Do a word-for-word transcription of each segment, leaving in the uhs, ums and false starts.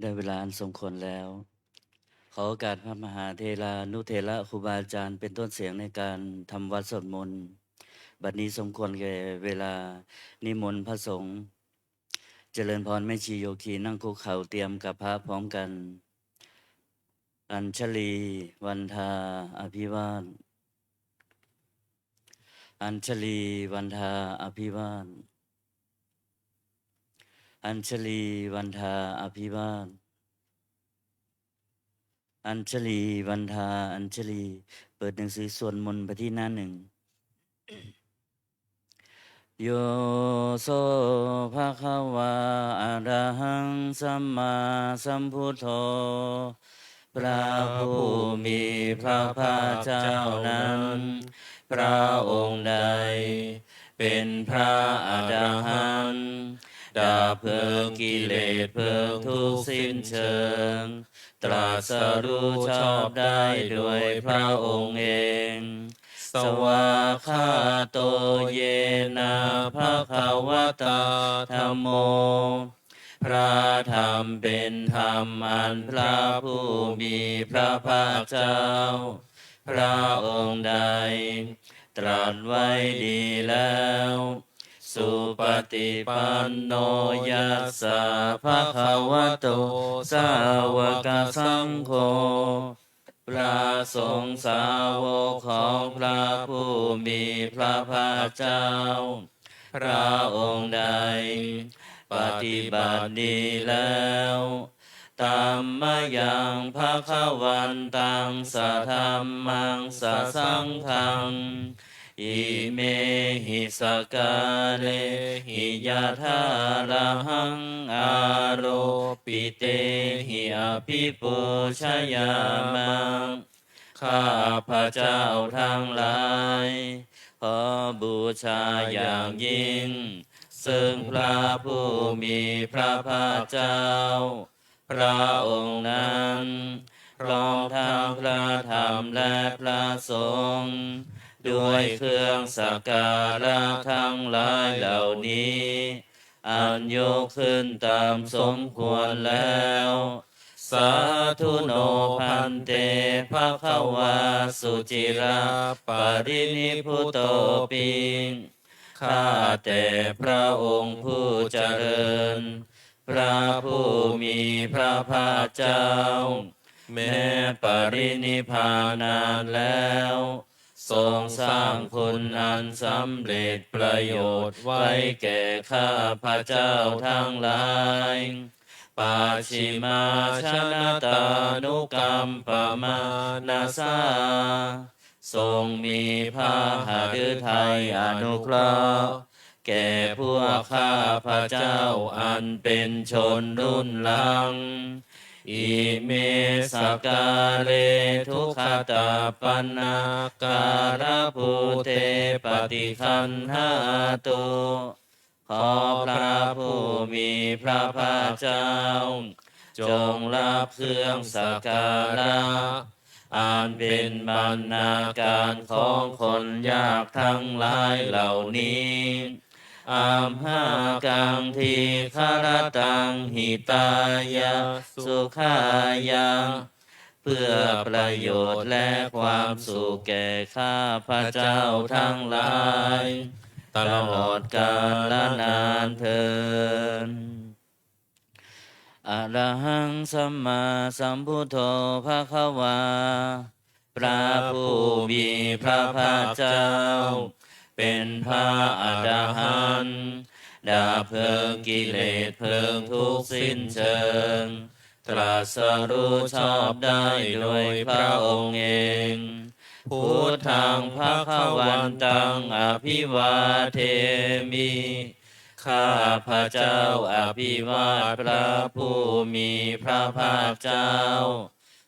ได้เวลาอันสมควรแล้ว ขอโอกาสพระมหาเถรานุเถระครูบาอาจารย์เป็นต้นเสียงในการทำวัตรสวดมนต์ บัดนี้สมควรแก่เวลา นิมนต์พระสงฆ์ เจริญพรแม่ชีโยคีนั่งคุกเข่าเตรียมกับพระพร้อมกัน อัญชลีวันทาอภิวาท อัญชลีวันทาอภิวาท อัญชลีวันทาอภิวาท อัญชลีวันทา อัญชลี เปิดหนังสือสวดมนต์ไปที่หน้าหนึ่ง Yo so bhagavā arahaṃ sammāsambuddho พระผู้มีพระภาคเจ้านั้น พระองค์ใดเป็นพระอรหันต์ ดับเพลิงกิเลสเพลิงทุกข์สิ้นเชิง ตรัสรู้ชอบได้โดยพระองค์เอง Svākkhāto yena bhagavatā dhammo พระธรรมเป็นธรรมอันพระผู้มีพระภาคเจ้า พระองค์ใด ตรัสไว้ดีแล้ว Supaṭipanno yassa bhagavato sāvakasaṅgho พระสงฆ์สาวกของพระผู้มีพระภาคเจ้า พระองค์ใด ปฏิบัติดีแล้ว Tammayaṃ bhagavantaṃ sadhammaṃ sasaṅghaṃ imehi sakkārehi yathārahaṃ āropitehi abhipūjayāma ข้าพเจ้าทั้งหลาย ขอบูชาอย่างยิ่ง ซึ่งพระผู้มีพระภาคเจ้า พระองค์นั้น พร้อมทั้งพระธรรมและพระสงฆ์ ด้วยเครื่องสักการะทั้งหลายเหล่านี้ อันยกขึ้นตามสมควรแล้ว Sādhu no bhante bhagavā suciraparinibbutopi ข้าแต่พระองค์ผู้เจริญ พระผู้มีพระภาคเจ้า แม้ปรินิพพานนานแล้ว ทรงสร้างคุณอันสำเร็จประโยชน์ไว้แก่ข้าพเจ้าทั้งหลาย Pacchimājanatānukampamānasā ทรงมีพระหฤทัยอนุเคราะห์ แก่พวกข้าพเจ้าอันเป็นชนรุ่นหลัง Ime sakkāre duggatapaṇṇākārabhūte paṭiggaṇhātu ขอพระผู้มีพระภาคเจ้า จงรับเครื่องสักการะ อันเป็นบรรณาการของคนยากทั้งหลายเหล่านี้ Amhākaṃ dīgharattaṃ hitāya sukhāya เพื่อประโยชน์และความสุขแก่ข้าพเจ้าทั้งหลาย ตลอดกาลนานเทอญ Arahaṃ sammāsambuddho bhagavā พระผู้มีพระภาคเจ้า เป็นพระอรหันต์ ดับเพลิงกิเลสเพลิงทุกข์สิ้นเชิง ตรัสรู้ชอบได้โดยพระองค์เอง Buddhaṃ bhagavantaṃ abhivādemi ข้าพเจ้าอภิวาทพระผู้มีพระภาคเจ้า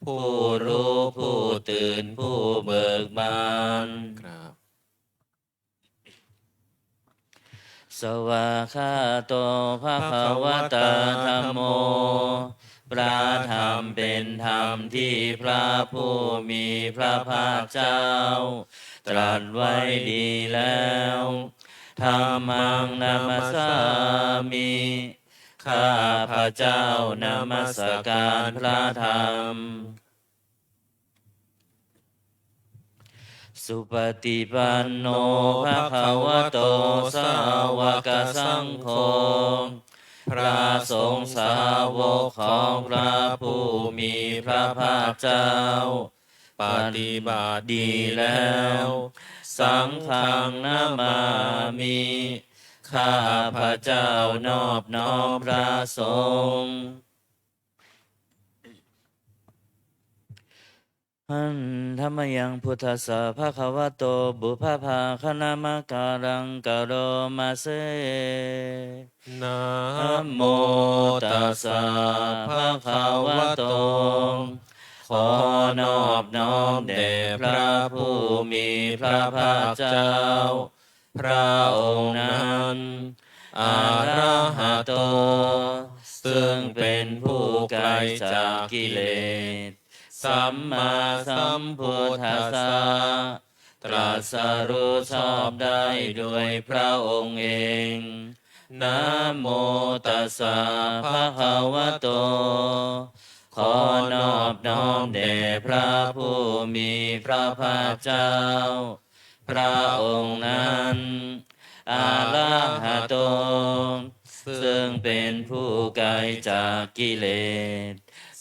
ผู้รู้ผู้ตื่นผู้เบิกบาน ครับ Svākkhāto bhagavatā dhammo พระธรรมเป็นธรรมที่พระผู้มีพระภาคเจ้า ตรัสไว้ดีแล้ว Dhammaṃ namassāmi ข้ ข้าพเจ้านมัสการพระธรรม Supaṭipanno bhagavato sāvakasaṅgho พระสงฆ์สาวกของพระผู้มีพระภาคเจ้า ปฏิบัติดีแล้ว Saṅghaṃ namāmi ข้าพเจ้านอบน้อมพระสงฆ์ Handa mayaṃ buddhassa bhagavato pubbabhāganamakāraṃ karoma se. Namo tassa bhagavato ขอนอบน้อมแด่พระผู้มีพระภาคเจ้า พระองค์นั้น arahato ซึ่งเป็นผู้ไกลจากกิเลส sammāsambuddhassa ตรัสรู้ชอบได้โดยพระองค์เอง Namo tassa bhagavato ขอนอบน้อมแด่พระผู้มีพระภาคเจ้า พระองค์นั้น arahato ซึ่งเป็นผู้ไกลจากกิเลส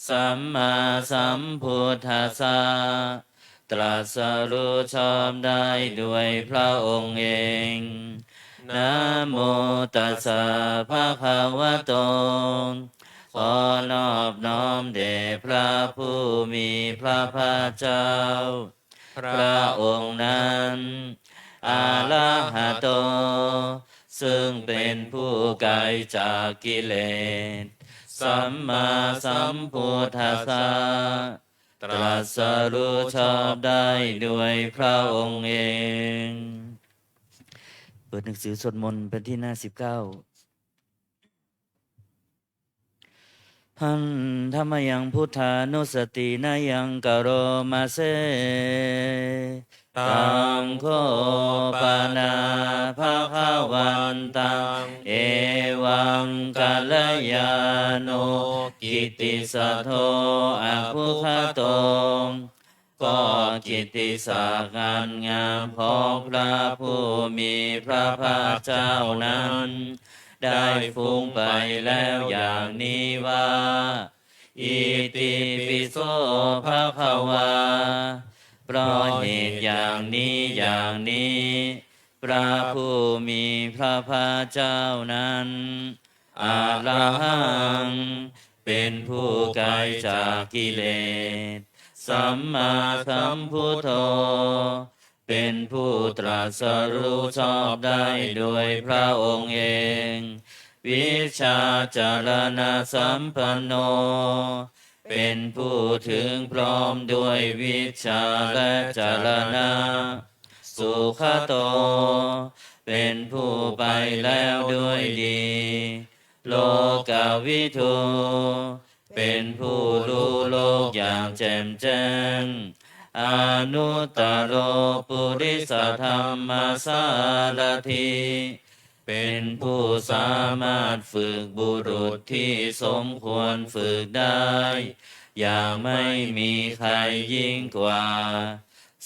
sammāsambuddhassa ตรัสรู้ชอบได้ด้วยพระองค์เอง Namo tassa bhagavato ขอนอบน้อมแด่พระผู้มีพระภาคเจ้า พระองค์นั้น arahato ซึ่งเป็นผู้ไกลจากกิเลส sammāsambuddhassa ตรัสรู้ชอบได้ด้วยพระองค์เอง เปิดหนังสือสวดมนต์เป็นที่หน้าสิบเก้า Handa mayaṃ buddhānussatinayaṃ karoma se. Taṃ kho pana bhagavantaṃ evaṃ kalyāṇo kittisaddo abbhuggato ก็กิตติศักดิ์อันงามของพระผู้มีพระภาคเจ้านั้น ได้ฟุ้งไปแล้วอย่างนี้ว่า Itipi so bhagavā เพราะเหตุอย่างนี้อย่างนี้ พระผู้มีพระภาคเจ้านั้น arahaṃ เป็นผู้ไกลจากกิเลส sammāsambuddho เป็นผู้ตรัสรู้ชอบได้โดยพระองค์เอง vijjācaraṇasampanno เป็นผู้ถึงพร้อมด้วยวิชชาและจรณะ sugato เป็นผู้ไปแล้วด้วยดี lokavidū เป็นผู้รู้โลกอย่างแจ่มแจ้ง anuttaro purisadammasārathi เป็นผู้สามารถฝึกบุรุษที่สมควรฝึกได้ อย่างไม่มีใครยิ่งกว่า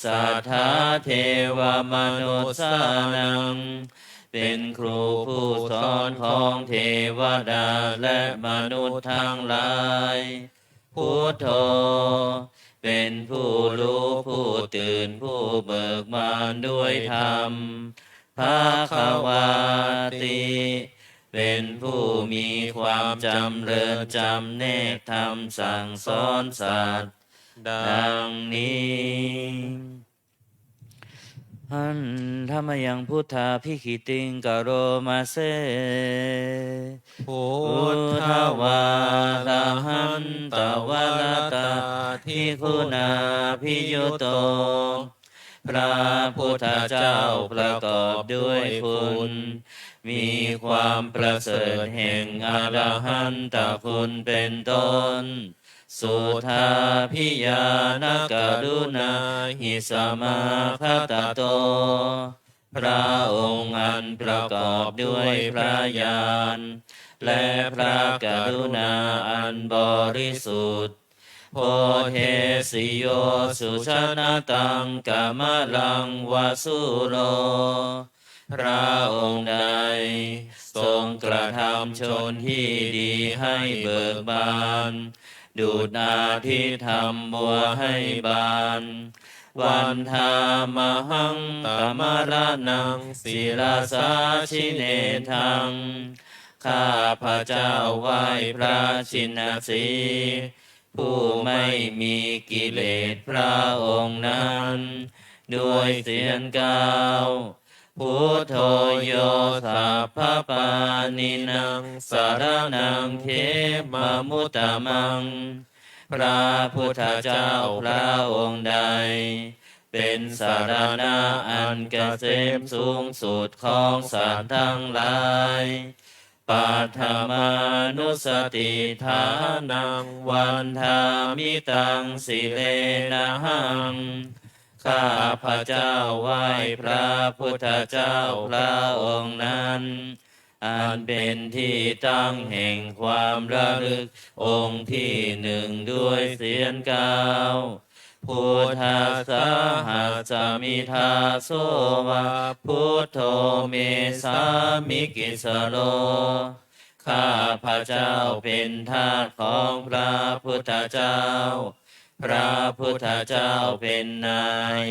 satthā devamanussānaṃ เป็นครูผู้สอนของเทวดาและมนุษย์ทั้งหลาย buddho เป็นผู้รู้ผู้ตื่นผู้เบิกบานด้วยธรรม bhagavāti เป็นผู้มีความจำเริญจำแนกธรรมสั่งสอนสัตว์ ดังนี้ Handa mayaṃ buddhābhigītiṃ karoma se. Buddhavārahantavaratādiguṇābhiyutto พระพุทธเจ้าประกอบด้วยคุณ มีความประเสริฐแห่งอรหันตคุณเป็นต้น suddhābhiñāṇakaruṇāhi samāgatatto พระองค์อันประกอบด้วยพระญาณ และพระกรุณาอันบริสุทธิ์ Bodhesi yo sujanataṃ kamalaṃ va sūro พระองค์ใดทรงกระทำชนที่ดีให้เบิกบาน ดุจอาทิตย์ทำบัวให้บาน Vandāmahaṃ tamaraṇaṃ sirasā jinendaṃ ข้าพเจ้าไหว้พระชินสีห์ ผู้ไม่มีกิเลสพระองค์นั้น ด้วยเสียงกล่าว Buddho yo sabbapāṇinaṃ saraṇaṃ khemamuttamaṃ พระพุทธเจ้าพระองค์ใด เป็นสรณะอันเกษมสูงสุดของสัตว์ทั้งหลาย Paṭhamānussatiṭṭhānaṃ vandāmi taṃ sirenahaṃ ข้าพเจ้าไหว้พระพุทธเจ้าพระองค์นั้น อันเป็นที่ตั้งแห่งความระลึกองค์ที่หนึ่งด้วยเสียงกล่าว Buddhassāhasmi dāso va buddho me sāmikissaro ข้าพเจ้าเป็นทาสของพระพุทธเจ้า พระพุทธเจ้าเป็นนาย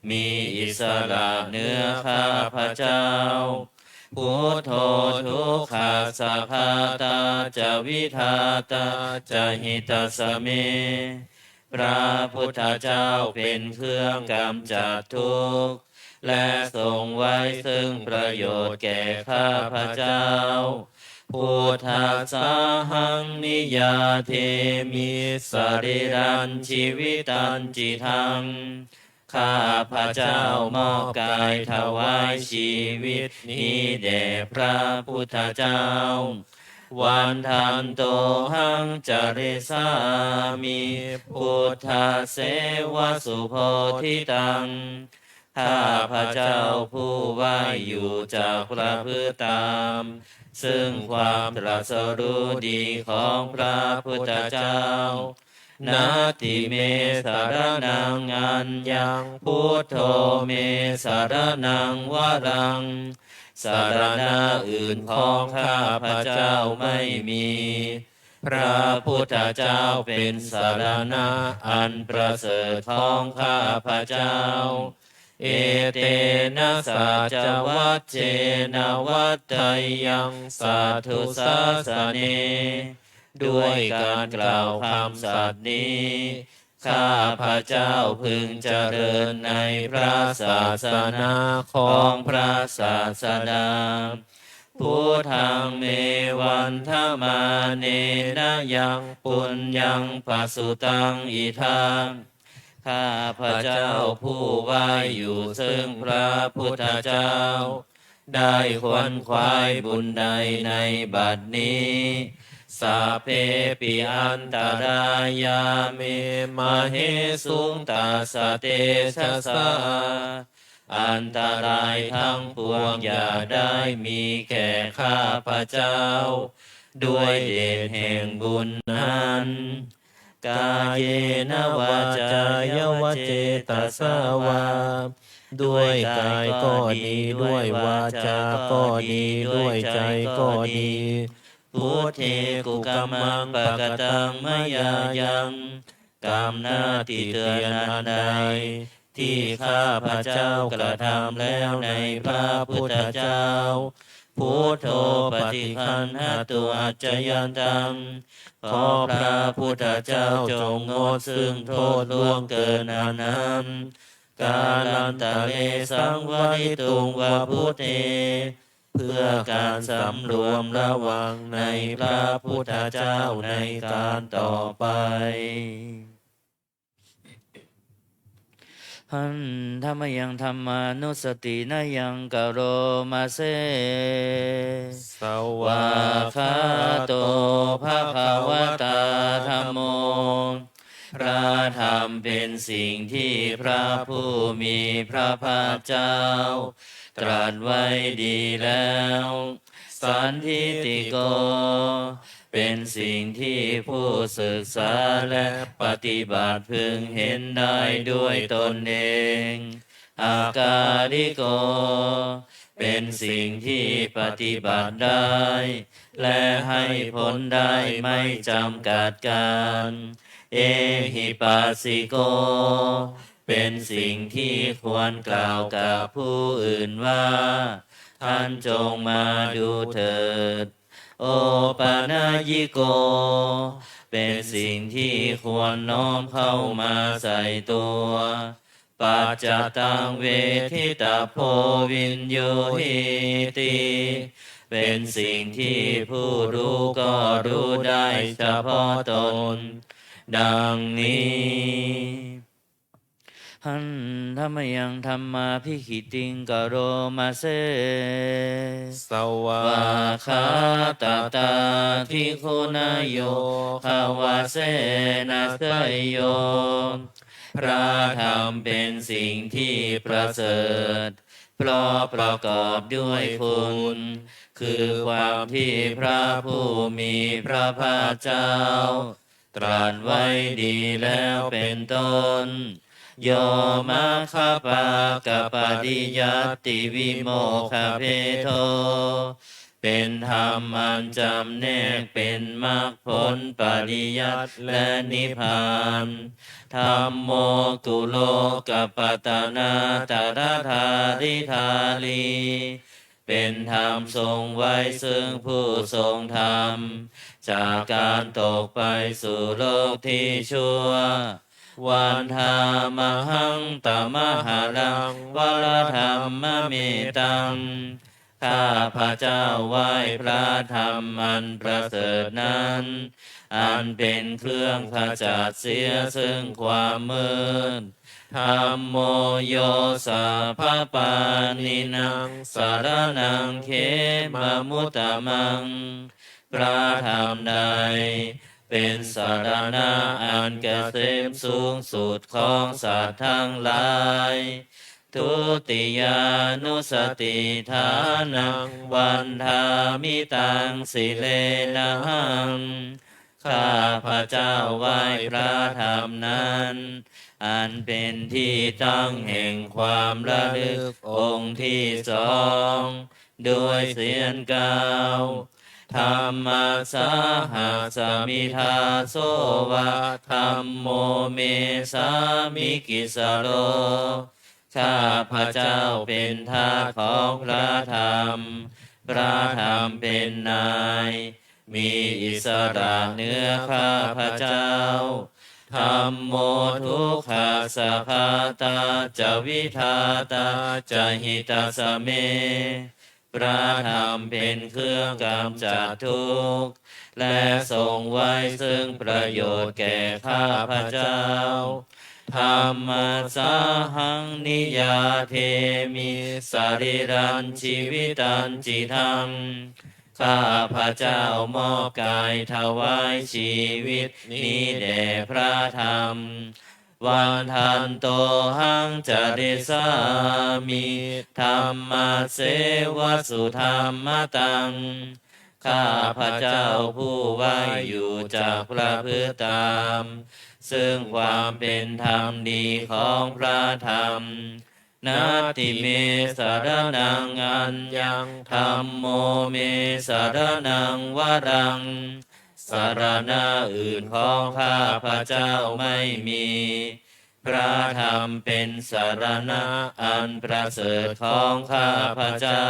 มีอิสระเหนือข้าพเจ้า Buddho dukkhassa ghātā ca vidhātā ca hitassa me พระพุทธเจ้าเป็นเครื่องกำจัดทุกข์ และทรงไว้ซึ่งประโยชน์แก่ข้าพเจ้า Buddhassāhaṃ niyyādemi sarīrañjīvitañcidaṃ ข้าพเจ้ามอบกายถวายชีวิตนี้แด่พระพุทธเจ้า Vandantohaṃ carissāmi buddhasseva subodhitaṃ ข้าพเจ้าผู้ไหว้อยู่จักประพฤติตาม ซึ่งความตรัสรู้ดีของพระพุทธเจ้า Natthi me saraṇaṃ aññaṃ buddho me saraṇaṃ varaṃ สรณะอื่นของข้าพเจ้าไม่มี พระพุทธเจ้าเป็นสรณะอันประเสริฐของข้าพเจ้า Etena saccavajjena vaḍḍheyyaṃ satthu sāsane ด้วยการกล่าวคำสัตย์นี้ ข้าพเจ้าพึงเจริญในพระศาสนาของพระศาสดา Buddhaṃ me vandamānena yaṃ puññaṃ pasutaṃ idha ข้าพเจ้าผู้ไหว้อยู่ซึ่งพระพุทธเจ้า ได้ขวนขวายบุญใดในบัดนี้ Sabbepi antarāyā me māhesuṃ tassa tejasā อันตรายทั้งปวงอย่าได้มีแก่ข้าพเจ้า ด้วยเดชแห่งบุญนั้น Kāyena vācāya va cetasā vā ด้วยกายก็ดี ด้วยวาจาก็ดี ด้วยใจก็ดี Buddhe kukammaṃ pakataṃ mayā yaṃ กรรมหน้าที่เตือนอันใด ที่ข้าพเจ้ากระทำแล้วในพระพุทธเจ้า Buddho paṭiggaṇhatu accayantaṃ ขอพระพุทธเจ้าจงงดซึ่งโทษล่วงเกินอันนั้น Kālantare saṃvarituṃ va buddhe เพื่อการสำรวมระวังในพระพุทธเจ้าในการต่อไป Handa mayaṃ dhammānussatinayaṃ karoma se. Svākkhāto bhagavatā dhammo. พระธรรมเป็นสิ่งที่พระผู้มีพระภาคเจ้า ตรัสไว้ดีแล้ว Sandiṭṭhiko เป็นสิ่งที่ผู้ศึกษาและปฏิบัติพึงเห็นได้ด้วยตนเอง Akāliko เป็นสิ่งที่ปฏิบัติได้ และให้ผลได้ไม่จำกัดการ Ehipassiko เป็นสิ่งที่ควรกล่าวกับผู้อื่นว่า ท่านจงมาดูเถิด Opanayiko เป็นสิ่งที่ควรน้อมเข้ามาใส่ตัว Paccattaṃ veditabbo viññūhīti เป็นสิ่งที่ผู้รู้ก็รู้ได้เฉพาะตน ดังนี้ Handa mayaṃ dhammābhigītiṃ karoma se. Svākkhātatādiguṇayogavasena seyyo. พระธรรมเป็นสิ่งที่ประเสริฐ เพราะประกอบด้วยคุณ คือความที่พระผู้มีพระภาคเจ้า ตรัสไว้ดีแล้วเป็นต้น Yo maggapākapariyattivimokkhabhedo เป็นธรรมอันจำแนกเป็นมรรคผลปริยัติและนิพพาน Dhammo kulokapatanā taradhāridhārī เป็นธรรมทรงไว้ซึ่งผู้ทรงธรรม จากการตกไปสู่โลกที่ชั่ว Vandāmahaṃ tamaharaṃ varadhammametaṃ ข้าพเจ้าไหว้พระธรรมอันประเสริฐนั้น อันเป็นเครื่องขจัดเสียซึ่งความมืด Dhammo yo sabbapāṇīnaṃ saraṇaṃ khemamuttamaṃ พระธรรมใด เป็นสรณะอันเกษมสูงสุดของสัตว์ทั้งหลาย Dutiyānussatiṭṭhānaṃ vandāmi taṃ sirenahaṃ ข้าพเจ้าไหว้พระธรรมนั้น อันเป็นที่ตั้งแห่งความระลึกองค์ที่สอง ด้วยเสียงกล่าว Dhammassāhasmi dāso va dhammo me sāmikissaro ข้าพเจ้าเป็นทาสของพระธรรม พระธรรมเป็นนาย มีอิสระเหนือข้าพเจ้า Dhammo dukkhassa ghātā ca vidhātā ca hitassa me พระธรรมเป็นเครื่องกำจัดทุกข์ และทรงไว้ซึ่งประโยชน์แก่ข้าพเจ้า Dhammassāhaṃ niyyādemi sarīrañjīvitañcidaṃ ข้าพเจ้ามอบกายถวายชีวิตนี้แด่พระธรรม Vandantohaṃ carissāmi dhammasseva sudhammataṃ ข้าพเจ้าผู้ไหว้อยู่จักประพฤติตาม ซึ่งความเป็นธรรมดีของพระธรรม Natthi me saraṇaṃ aññaṃ dhammo me saraṇaṃ varaṃ สรณะอื่นของข้าพเจ้าไม่มี พระธรรมเป็นสรณะอันประเสริฐของข้าพเจ้า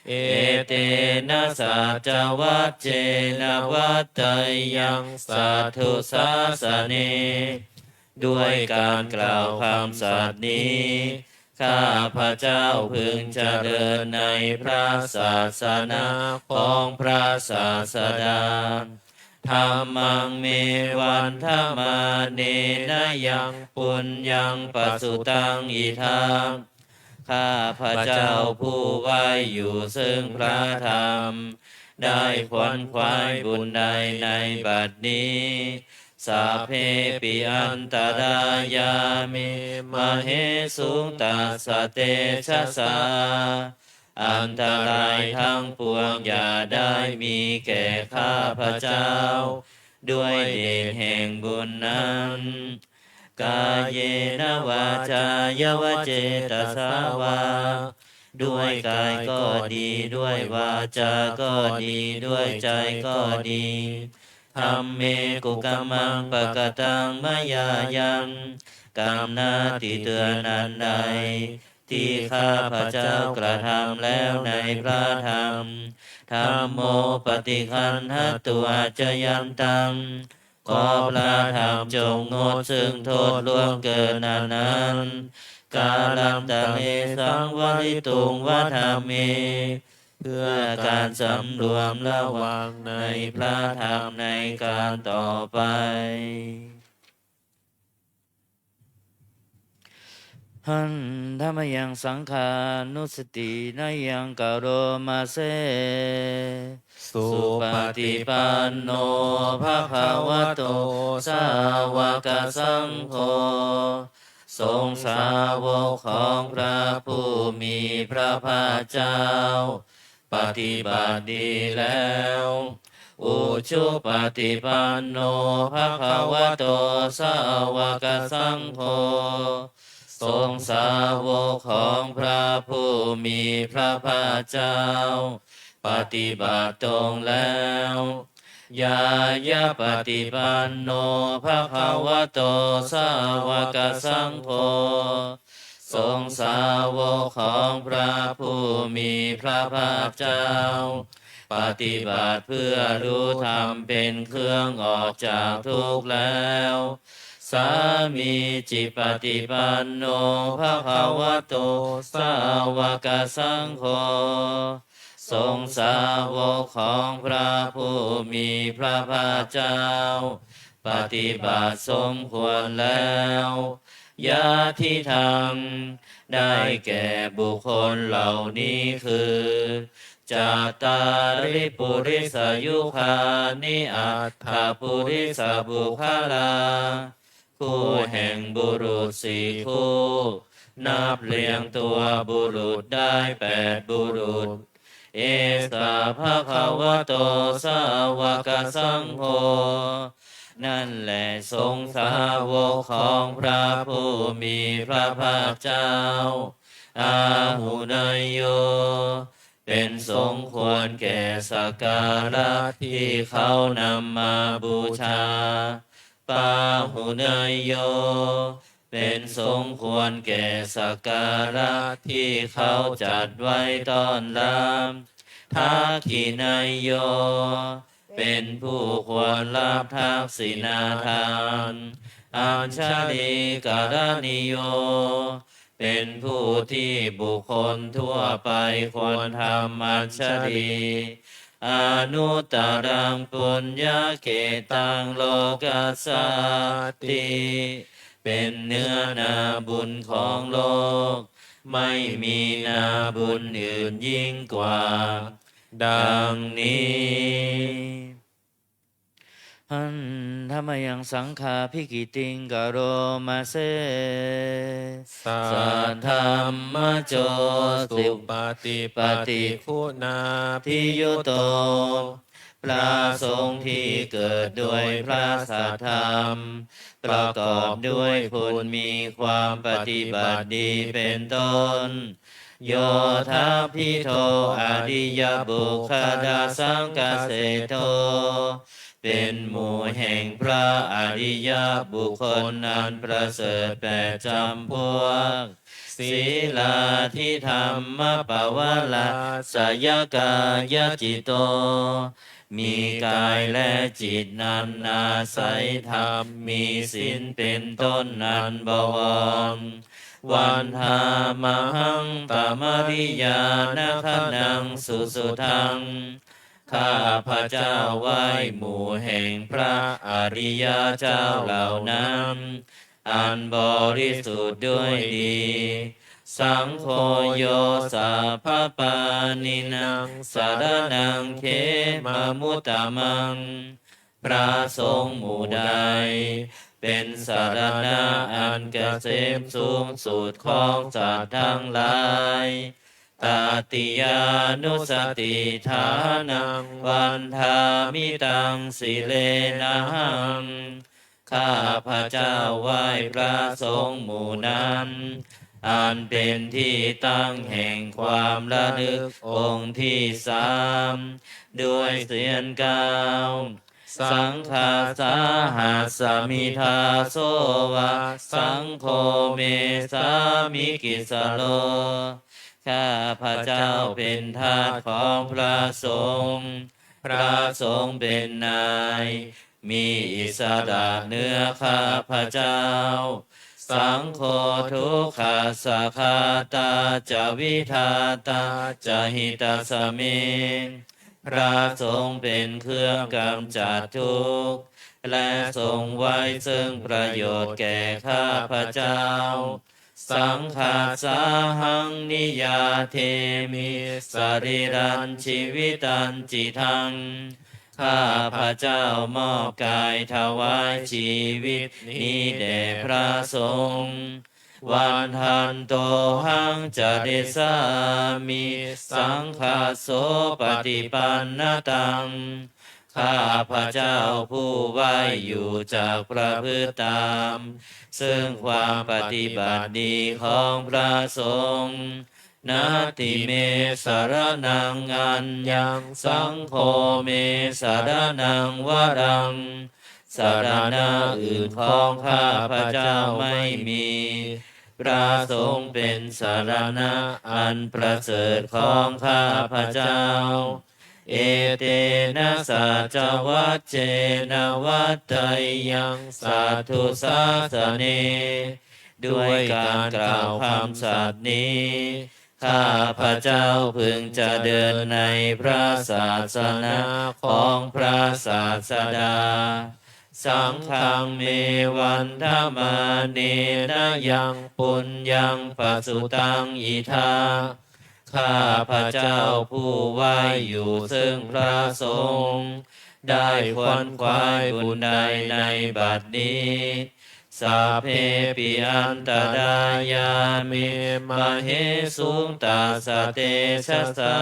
Etena saccavajjena vaḍḍheyyaṃ satthu sāsane ด้วยการกล่าวคำสัตย์นี้ ข้าพเจ้าพึงเจริญในพระศาสนาของพระศาสดา Dhammaṃ me vandamānena yaṃ puññaṃ pasutaṃ idha ข้าพเจ้าผู้ไหว้อยู่ซึ่งพระธรรม ได้ขวนขวายบุญใดในบัดนี้ Sabbepi antarāyā me māhesuṃ tassa tejasā อันตรายทั้งปวงอย่าได้มีแก่ข้าพเจ้า ด้วยเดชแห่งบุญนั้น kāyena vācāya va cetasā vā ด้วยกายก็ดี ด้วยวาจาก็ดี ด้วยใจก็ดี dhamme kukammaṃ pakataṃ mayā yaṃ กรรมหน้าที่เตือนอันใด ที่ข้าพเจ้ากระทำแล้วในพระธรรม dhammo paṭiggaṇhatu accayantaṃ ขอพระธรรมจงงดซึ่งโทษล่วงเกินอันนั้น kālantare saṃvarituṃ va dhamme เพื่อการสำรวมระวังในพระธรรมในการต่อไป Handa mayaṃ saṅghānussatinayaṃ karoma se. Supaṭipanno bhagavato sāvakasaṅgho. สงฆ์สาวกของพระผู้มีพระภาคเจ้า ปฏิบัติดีแล้ว Ujupaṭipanno bhagavato sāvakasaṅgho. สงฆ์สาวกของพระผู้มีพระภาคเจ้า ปฏิบัติตรงแล้ว Ñāyapaṭipanno bhagavato sāvakasaṅgho. สงฆ์สาวกของพระผู้มีพระภาคเจ้า ปฏิบัติเพื่อรู้ธรรมเป็นเครื่องออกจากทุกข์แล้ว Sāmīcipaṭipanno bhagavato sāvakasaṅgho. สงฆ์สาวกของพระผู้มีพระภาคเจ้า ปฏิบัติสมควรแล้ว Yadidaṃ ได้แก่บุคคลเหล่านี้คือ Cattāri purisayugāni aṭṭha purisapuggalā. คู่แห่งบุรุษสี่คู่ นับเรียงตัวบุรุษได้แปดบุรุษ Esa bhagavato sāvakasaṅgho. นั่นแหละสงฆ์สาวกของพระผู้มีพระภาคเจ้า Āhuneyyo เป็นสมควรแก่สักการะที่เขานำมาบูชา Pāhuneyyo เป็นสมควรแก่สักการะที่เขาจัดไว้ต้อนรับ Dakkhiṇeyyo เป็นผู้ควรรับทักษิณาทาน Añjalikaraṇīyo เป็นผู้ที่บุคคลทั่วไปควรทำอัญชลี Anuttaraṃ puññakkhettaṃ lokassāti. เป็นเนื้อนาบุญของโลก ไม่มีนาบุญอื่นยิ่งกว่า ดังนี้ Handa mayaṃ saṅghābhigītiṃ karoma se. Saddhammajo supaṭipattiguṇābhiyutto. พระสงฆ์ที่เกิดด้วยพระสัทธรรม ประกอบด้วยคุณมีความปฏิบัติดีเป็นต้น Yo dabbidho ariyapuggalasaṅghaseṭṭho. เป็นหมู่แห่งพระอริยบุคคลอันประเสริฐแปดจำพวก Sīlādidhammapavarāsayakāyacitto. มีกายและจิตนั้นอาศัยธรรม มีศีลเป็นต้นอันบวร Vandāmahaṃ tamariyāna gaṇaṃ susuddhaṃ. ข้าพเจ้าไหว้หมู่แห่งพระอริยเจ้าเหล่านั้น อันบริสุทธิ์ด้วยดี Saṅgho yo sabbapāṇīnaṃ saraṇaṃ khemamuttamaṃ. พระสงฆ์หมู่ใด เป็นสรณะอันเกษมสูงสุดของสัตว์ทั้งหลาย tatiyānussatiṭṭhānaṃ vandāmi taṃ sirenahaṃ. ข้าพเจ้าไหว้พระสงฆ์หมู่นั้น อันเป็นที่ตั้งแห่งความระลึกองค์ที่สาม ด้วยเสียงกล่าว Saṅghassa hasmi dāso va, saṅgho me sāmikissaro. ข้าพเจ้าเป็นทาสของพระสงฆ์ พระสงฆ์เป็นนาย มีอิสระเหนือข้าพเจ้า Saṅgho dukkhassa ghātā ca vidhātā ca hitasmiṃ. พระสงฆ์เป็นเครื่องกำจัดทุกข์ และทรงไว้ซึ่งประโยชน์แก่ข้าพเจ้า Saṅghassahaṃ niyyādemi sarīrañjīvitañcidaṃ. ข้าพเจ้ามอบกายถวายชีวิตนี้แด่พระสงฆ์ Vandantohaṃ carissāmi saṅghassopaṭipannataṃ. ข้าพเจ้าผู้ไหว้อยู่จักประพฤติตาม ซึ่งความปฏิบัติดีของพระสงฆ์ Natthi me saraṇaṃ aññaṃ, saṅgho me saraṇaṃ varaṃ. สรณะอื่นของข้าพเจ้าไม่มี พระสงฆ์เป็นสรณะอันประเสริฐของข้าพเจ้า Etena saccavajjena vaḍḍheyyaṃ satthu sāsane. ด้วยการกล่าวคำสัตย์นี้ ข้าพเจ้าพึงจะเดินในพระศาสนาของพระศาสดา Saṅghaṃ me vandamānena yaṃ puññaṃ pasutaṃ idha. ข้าพเจ้าผู้ไหว้อยู่ซึ่งพระสงฆ์ ได้ขวนขวายบุญใดในบัดนี้ Sabbepi antarāyā me māhesuṃ tassa tejasā.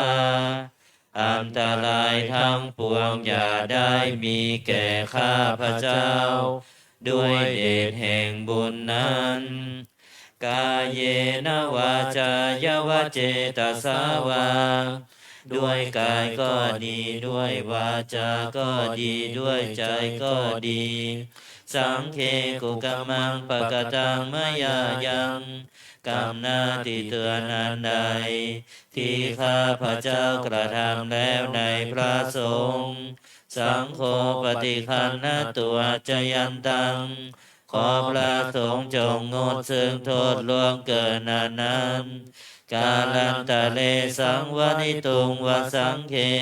อันตรายทั้งปวงอย่าได้มีแก่ข้าพเจ้า ด้วยเดชแห่งบุญนั้น Kāyena vācāya va cetasā vā. ด้วยกายก็ดี ด้วยวาจาก็ดี ด้วยใจก็ดี Saṅghe kukammaṃ pakataṃ mayā yaṃ. กรรมหน้าที่เตือนอันใด ที่ข้าพเจ้ากระทำแล้วในพระสงฆ์ Saṅgho paṭiggaṇhatu accayantaṃ. ขอพระสงฆ์จงงดซึ่งโทษล่วงเกินอันนั้น Kālantare saṃvarituṃ va saṅghe.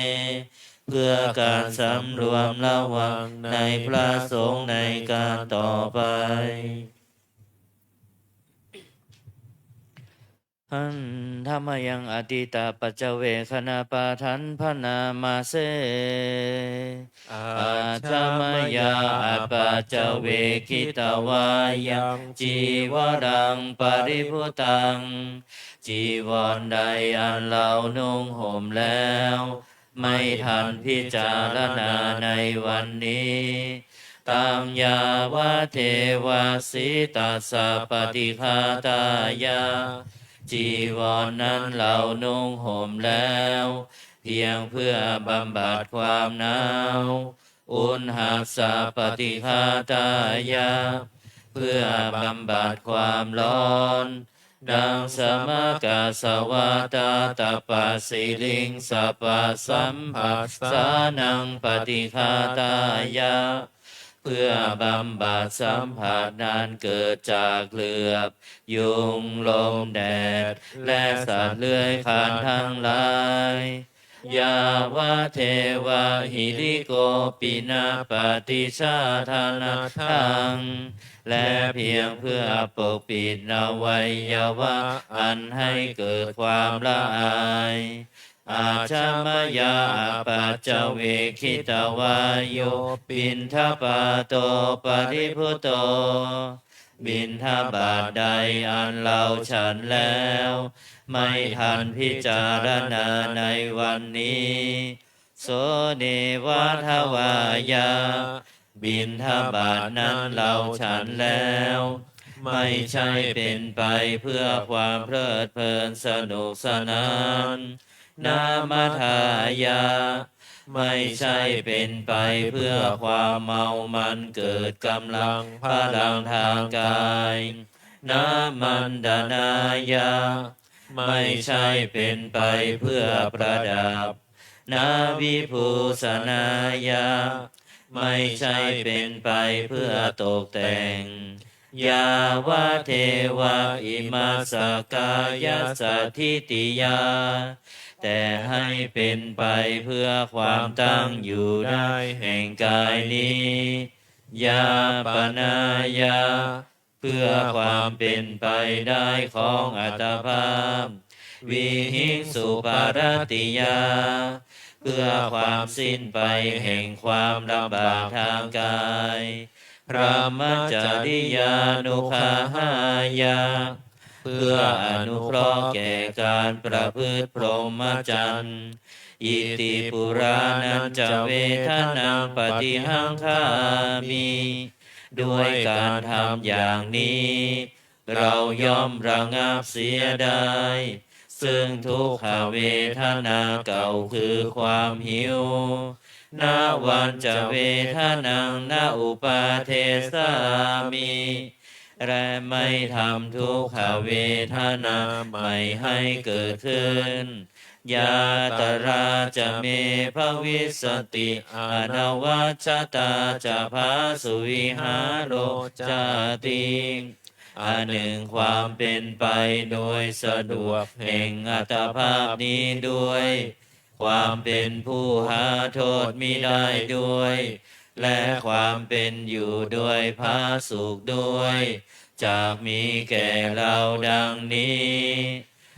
เพื่อการสำรวมระวังในพระสงฆ์ในการต่อไป Handa mayaṃ atītapaccavekkhaṇapāṭhaṃ bhaṇāma se. Ajja mayā apaccavekkhitvā yaṃ cīvaraṃ paribhuttaṃ. จีวรใดอันเรานุ่งห่มแล้ว ไม่ทันพิจารณาในวันนี้ Taṃ yāvadeva sītassa paṭighātāya. จีวรนั้นเรานุ่งห่มแล้ว เพียงเพื่อบำบัดความหนาว Uṇhassa paṭighātāya. เพื่อบำบัดความร้อน Daṃsamakasavātātapasiriṃsapasamphassānaṃ paṭighātāya. เพื่อบำบัดสัมผัสนั้นเกิดจากเหลือบ ยุง ลม แดด และสัตว์เลื้อยคลานทั้งหลาย Yāvadeva hirikopinapaṭicchādanatthaṃ. และเพียงเพื่อปกปิดอวัยวะอันให้เกิดความละอาย Ajja mayā apaccavekkhitvā yo piṇḍapāto paribhutto. บิณฑบาตใดอันเราฉันแล้ว ไม่ทันพิจารณาในวันนี้ โสเนวะทวายะ บิณฑบาตนั้นเราฉันแล้ว ไม่ใช่เป็นไปเพื่อความเพลิดเพลินสนุกสนาน นมัฏฐายะ ไม่ใช่เป็นไปเพื่อความเมามันเกิดกำลังพลังทางกาย นมัณฑนายะ ไม่ใช่เป็นไปเพื่อประดับ นวิภูสนายะ ไม่ใช่เป็นไปเพื่อตกแต่ง ยาวะเทวะอิมัสสะกายะสะถิติยา แต่ให้เป็นไปเพื่อความตั้งอยู่ได้แห่งกายนี้ ยาปนายะ เพื่อความเป็นไปได้ของอัตภาพ วิหิงสุปารัตติยา เพื่อความสิ้นไปแห่งความลำบากทางกาย พรหมจริยานุคัหายะ เพื่ออนุเคราะห์แก่การประพฤติพรหมจรรย์ อิติปุราณัญจะเวทนังปฏิฮังคามิ ด้วยการทำอย่างนี้ เราย่อมระงับเสียได้ ซึ่งทุกขเวทนาเก่าคือความหิว นวัญจะเวทนังนะอุปาเทสามิ และไม่ทำทุกขเวทนาใหม่ให้เกิดขึ้น ยาตราจะเมภวิสสติ อนวัชชตาจะภาสุวิหาโรจาติ อันหนึ่งความเป็นไปโดยสะดวกแห่งอัตภาพนี้ด้วย ความเป็นผู้หาโทษมิได้ด้วย และความเป็นอยู่โดยผาสุกด้วย จักมีแก่เราดังนี้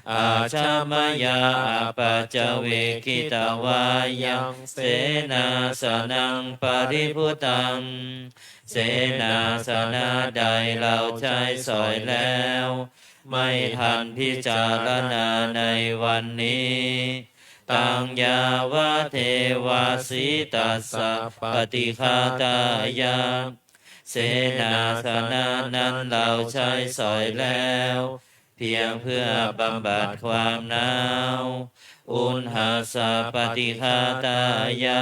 Ajamāya apaccavekkhitvā yaṃ senāsanaṃ paribhuttaṃ เสนาสนะใดเราใช้สอยแล้ว ไม่ทันพิจารณาในวันนี้ Taṃ yāvadeva sītassa paṭighātāya เสนาสนะนั้นเราใช้สอยแล้ว เพียงเพื่อบำบัดความหนาว Uṇhassa paṭighātāya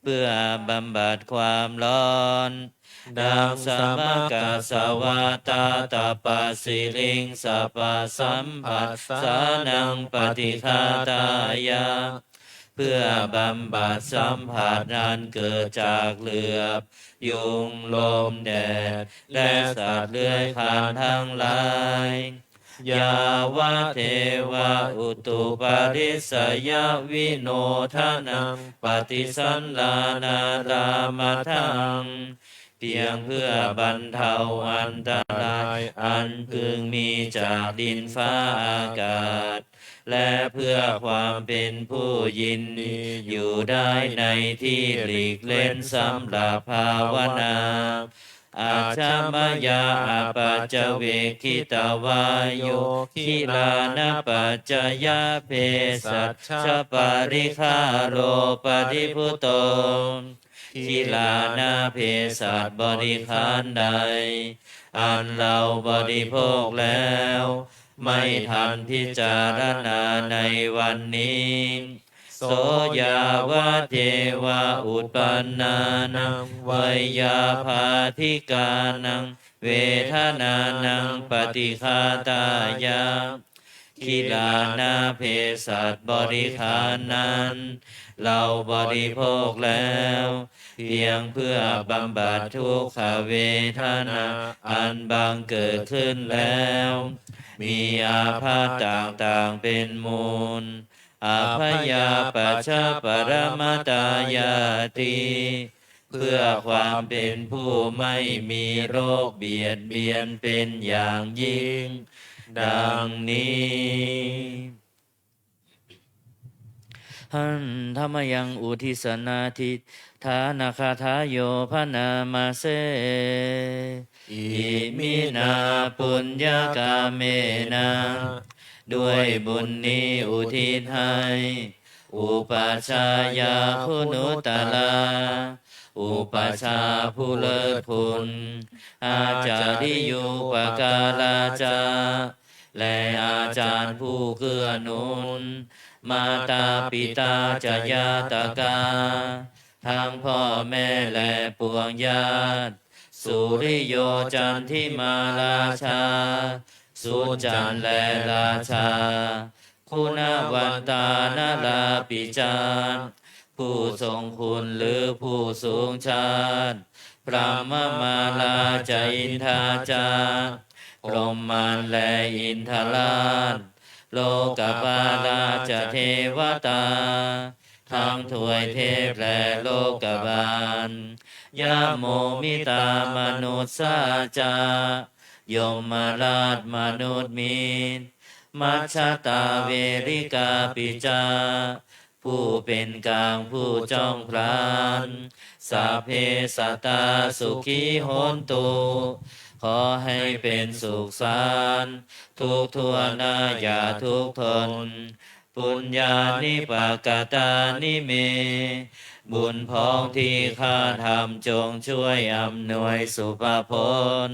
เพื่อบำบัดความร้อน Daṃsamakassa vātatapasiriṃsapasamphassānaṃ paṭighātāya เพื่อบำบัดสัมผัสอันเกิดจากเหลือบ ยุง ลม แดด และสัตว์เลื้อยคลานทั้งหลาย Yāvadeva utuparissayavinodanaṃ paṭisallānārāmatthaṃ เพียงเพื่อบรรเทาอันตรายอันพึงมีจากดินฟ้าอากาศ และเพื่อความเป็นผู้ยินดีอยู่ได้ในที่หลีกเล่นสำหรับภาวนา Ajamāya apaccavekkhitvā yo gilānapaccayabhesajjaparikkhāro paribhutto กิลานาเภสัชบริขารใด อันเราบริโภคแล้ว ไม่ทันพิจารณาในวันนี้ So yāvadeva uppannānaṃ veyyābādhikānaṃ vedanānaṃ paṭighātāya กิลานาเภสัชบริขารนั้น เราบริโภคแล้ว เพียงเพื่อบำบัดทุกขเวทนาอันบังเกิดขึ้นแล้ว มีอาภัพต่างๆเป็นมูล Abyāpajjhaparamatāyāti เพื่อความเป็นผู้ไม่มีโรคเบียดเบียนเป็นอย่างยิ่ง ดังนี้ Handa mayaṃ uddissanādhiṭṭhānagāthāyo bhaṇāma se. Iminā puññakammena ด้วยบุญนี้อุทิศให้ อุปัชฌายา guṇuttarā อุปัชฌาย์ผู้เลิศคุณ ācariyūpakārā ca และอาจารย์ผู้เกื้อหนุน mātā pitā ca ñātakā ทั้งพ่อแม่และปวงญาติ suriyo candimā rājā สุริจันทร์และราชา guṇavantā narāpi ca ผู้ทรงคุณหรือผู้สูงชาติ brahmamārā ca indā ca พรหมมารและอินทราช lokapālā ca devatā ทั้งทวยเทพและโลกบาล yamo mittā manussā ca ยมราชมนุษย์มิตร majjhattā verikāpi ca ผู้เป็นกลางผู้จ้องพลัน sabbe sattā sukhī hontu ขอให้เป็นสุขสันต์ทุกทั่วหน้าอย่าทุกข์ทน puññāni pakatāni me บุญพ้องที่ข้าทำจงช่วยอำนวยสุภผล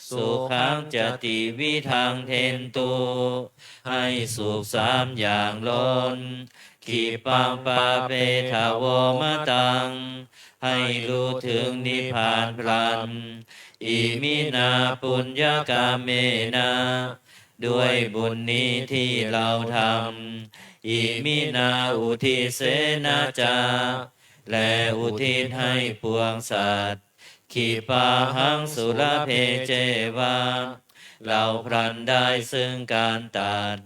sukhañca tividhaṃ dentu ให้สุขสามอย่างล้น khippāpappeṭṭhavo mataṃ ให้รู้ถึงนิพพานพลัน iminā puññakammena ด้วยบุญนี้ที่เราทำ iminā uddisena ca และอุทิศให้ปวงสัตว์ khippāhaṃ sulabhe ceva เราพลันได้ซึ่งการตัด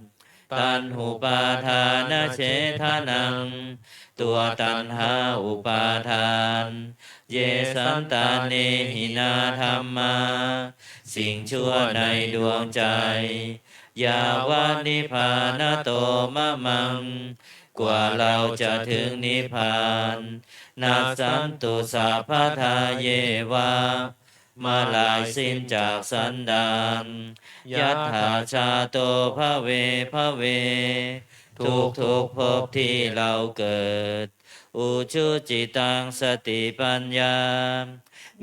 taṇhupādānachedanaṃ ตัวตัณหาอุปาทาน ye santāne hinā dhammā สิ่งชั่วในดวงใจ yāva nibbānato mamaṃ กว่าเราจะถึงนิพพาน nassantu sabbadā yeva เมื่อลายสิ้นจากสันดาน yathā jāto bhave bhave ทุกทุกๆภพที่เราเกิด ujucittaṃ satipaññā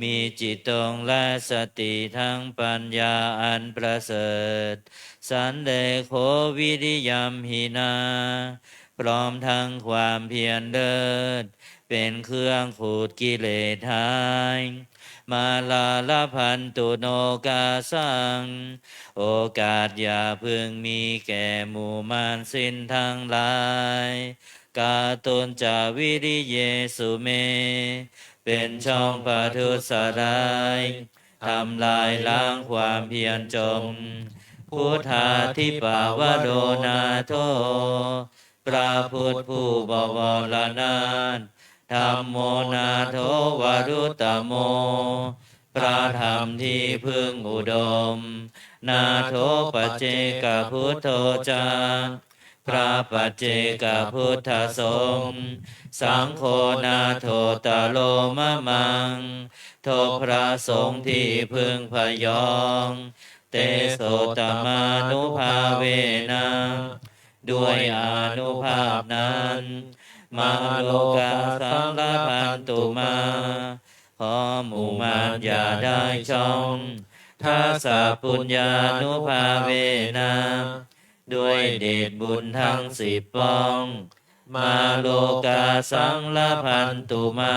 มีจิตตรงและสติทั้งปัญญาอันประเสริฐ sallekho viriyamhinā พร้อมทั้งความเพียรเลิศ เป็นเครื่องขูดกิเลสหาย mārā labhantu nokāsaṃ โอกาสอย่าพึงมีแก่หมู่มารสิ้นทั้งหลาย kātuñca viriyesu me เป็นช่องประทุษร้าย ทำลายล้างความเพียรจม buddhādhipavaro nātho พระพุทธผู้บวรนาถ dhammo nātho varuttamo พระธรรมที่พึ่งอุดม nātho paccekabuddho ca พระปัจเจกพุทธสงฆ์ saṅgho nāthottaro mamaṃ ทบพระสงฆ์ที่พึ่งพยอง tesottamānubhāvena ด้วยอานุภาพนั้น mārokāsaṃ labhantu mā ขอหมู่มารอย่าได้ช่อง dasapuññānubhāvena ด้วยเดชบุญทั้งสิบป้อง mārokāsaṃ labhantu mā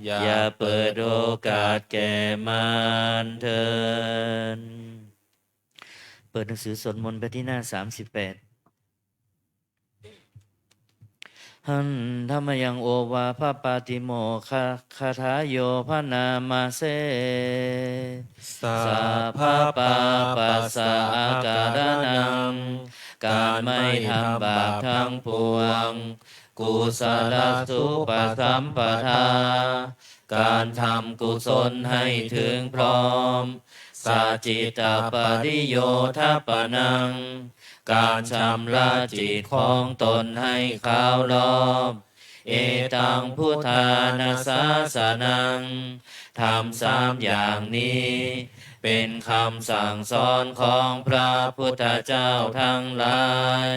อย่าเปิดโอกาสแก่มารเถิด เปิดหนังสือสวดมนต์ไปที่หน้าสามสิบแปด Handa mayaṃ ovāhapātimokkhaggāthāyo bhaṇāma se. Sabbapāpassa akaraṇaṃ การไม่ทำบาปทั้งปวง kusalassūpasampadā การทำกุศลให้ถึงพร้อม sacittapariyodapanaṃ การชำระจิตของตนให้ขาวรอบ etaṃ buddhāna sāsanaṃ ธรรมสามอย่างนี้ เป็นคำสั่งสอนของพระพุทธเจ้าทั้งหลาย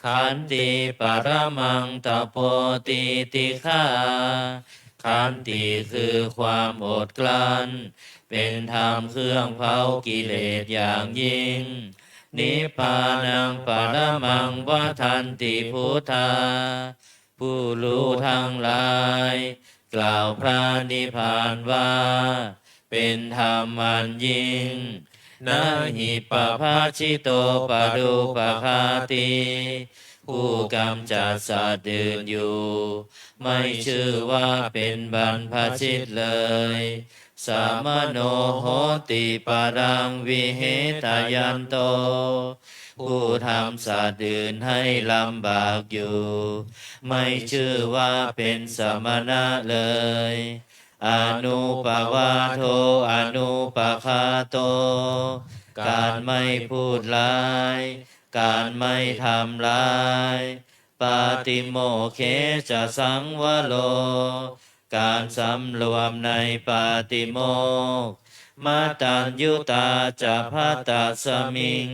ขันติ paramaṃ tapo titikkhā ขันติคือความอดกลั้น เป็นธรรมเครื่องเผากิเลสอย่างยิ่ง nibbānaṃ paramaṃ vadanti buddhā ผู้รู้ทั้งหลาย กล่าวพระนิพพานว่า เป็นธรรมอันยิ่ง na hi pabbajito parūpaghātī ผู้กำจัดสัตว์อื่นอยู่ ไม่ชื่อว่าเป็นบรรพชิตเลย samano hoti paraṃ vihetayanto ผู้ทำสัตว์อื่นให้ลำบากอยู่ ไม่ชื่อว่าเป็นสมณะเลย anūpavādo anūpaghāto การไม่พูดร้าย การไม่ทำร้าย pātimokkhe ca saṃvaro การสำรวมในปาติโมกข์ mataññutā ca bhattasmiṃ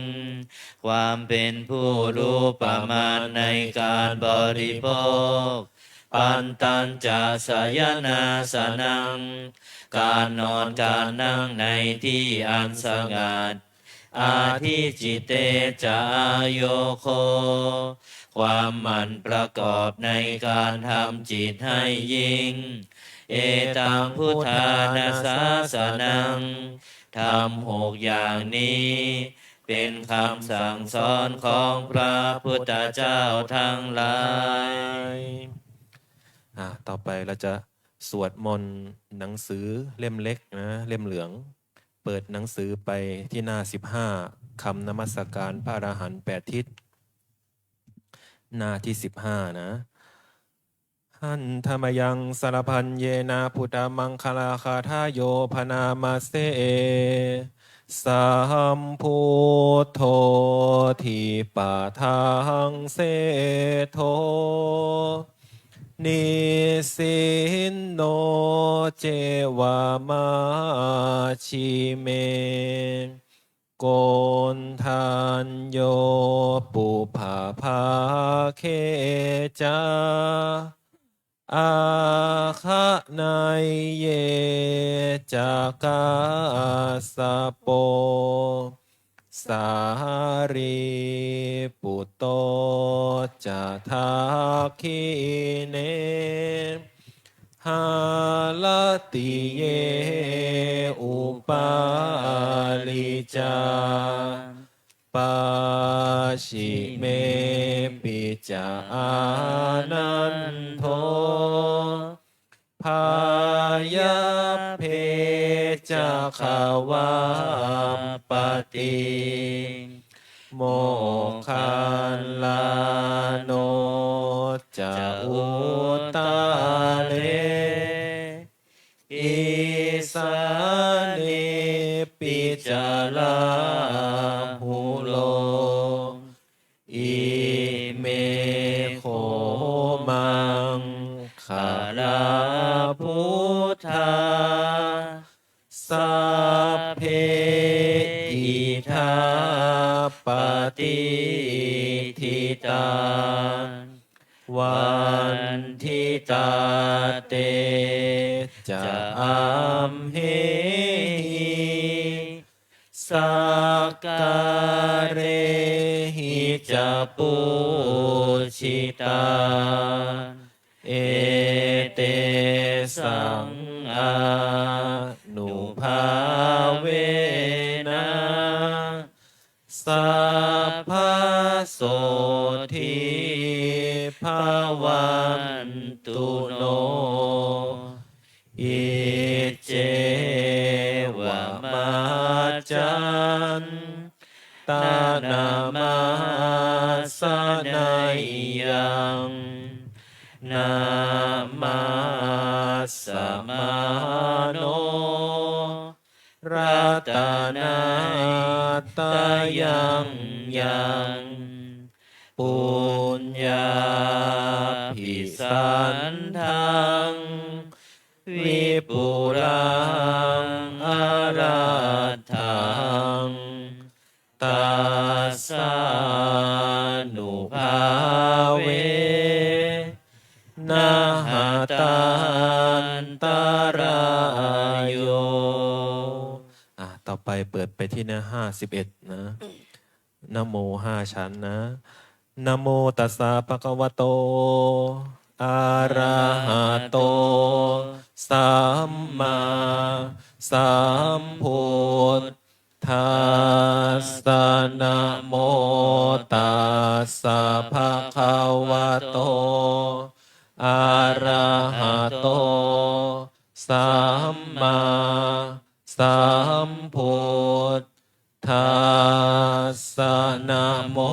ความเป็นผู้รู้ประมาณในการบริโภค pantañca sayanāsanaṃ การนอนการนั่งในที่อันสงัด adhicitte ca āyogho ความหมั่นประกอบในการทำจิตให้ยิ่ง etaṃ buddhāna sāsanaṃ ธรรมหกอย่างนี้ เป็นคำสั่งสอนของพระพุทธเจ้าทั้งหลาย อ่ะ ต่อไปเราจะสวดมนต์หนังสือเล่มเล็กนะ เล่มเหลือง เปิดหนังสือไปที่หน้าสิบห้า คำนมัสการพระอรหันต์แปดทิศ หน้าที่สิบห้า นะ Handa mayaṃ sarabhaññena buddhamaṅgalagāthāyo bhaṇāma se. Sambuddho dīpadaṃ seṭṭho nisinno ceva majjhime koṇḍañño pubbabhāge ca āgaṇeyye ca kassapo sārīputto ca dakkhiṇe haratiye upāli ca pacchimepi ca ānando pāyabbe ca gvāpati moggallāno ca uttare isānepi ca rāhulo ime kho maṅgalā buddhā sabbe idha patiṭṭhitā vanditā te ca amhehi sakkārehi ca pūjitā. Etesaṃ ānubhāvena sabbasotthī bhavantu no. Iccevamantaṃnamasaneyyaṃ namassamāno ratanattayaṃ yaṃ puññābhisandaṃ vipulaṃ alatthaṃ tassānubhāvena hatantarāyo. อ่ะ ต่อไปเปิดไปที่หน้าห้าสิบเอ็ดนะ นะโมห้าชั้นนะ Namo tassa bhagavato arahato sammāsambuddhassa. Namo tassa bhagavato arahato sammāsambuddhassa. Namo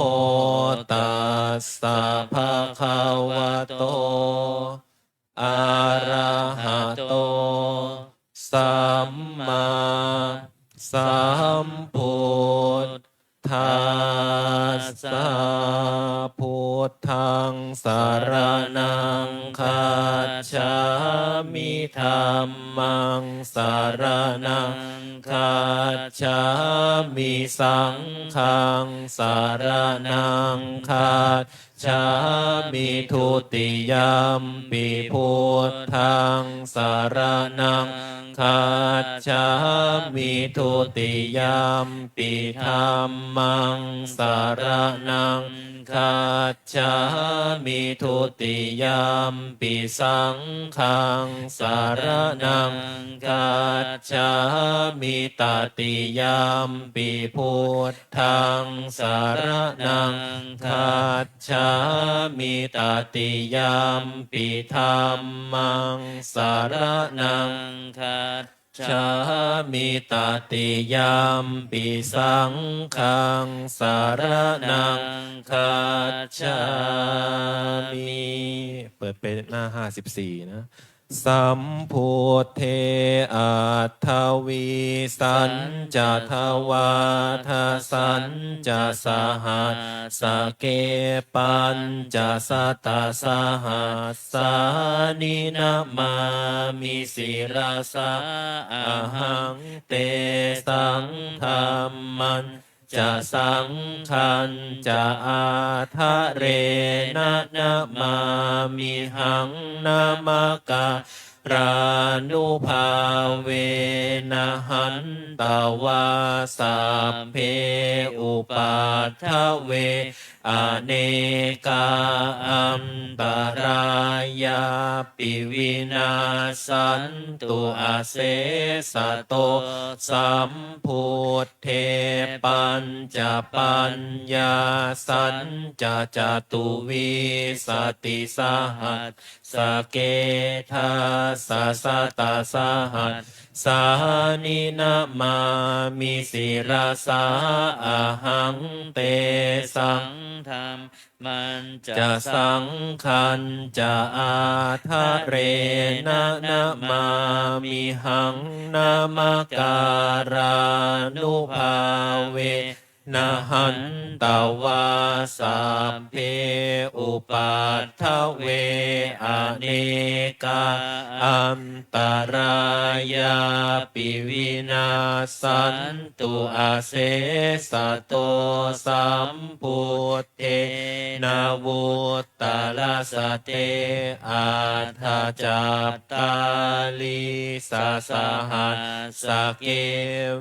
tassa bhagavato arahato sammāsambuddhassa. Buddhaṃ saraṇaṃ gacchāmi. Dhammaṃ saraṇaṃ gacchāmi. Saṅghaṃ saraṇaṃ gacchāmi. Dutiyampi buddhaṃ saraṇaṃ gacchāmi. Dutiyampi dhammaṃ saraṇaṃ gacchāmi. Dutiyampi saṅghaṃ saraṇaṃ gacchāmi. Tatiyampi buddhaṃ saraṇaṃ gacchāmi. Tatiyampi dhammaṃ saraṇaṃ gacchāmi. Tatiyampi saṅghaṃ saraṇaṃ gacchāmi. เปิดไปหน้าห้าสิบสี่นะ Sambuddhe aṭṭhavīsañca dvādasañca sahassake pañcasatasahasāni namāmi sirasā ahaṃ. Tesaṃ dhammañ ca saṅghañca ādarena namāmihaṃ. Namakārānubhāvena hantvā sabbe upaddave anekā antarāyāpi vinassantu asesato. Sambuddhe pañcapaññāsañca catuvīsatisahassake dasasatasahas sāni namāmi sirasā ahaṃ. Tesaṃ dhammañca saṅghañca ādarena namāmihaṃ. Namakārānubhāve na hantvā sabbe upaddave anekā antarāyāpi vinassantu asesato. Sambuddhe navuttarasate aṭṭhacattāḷīsasahassake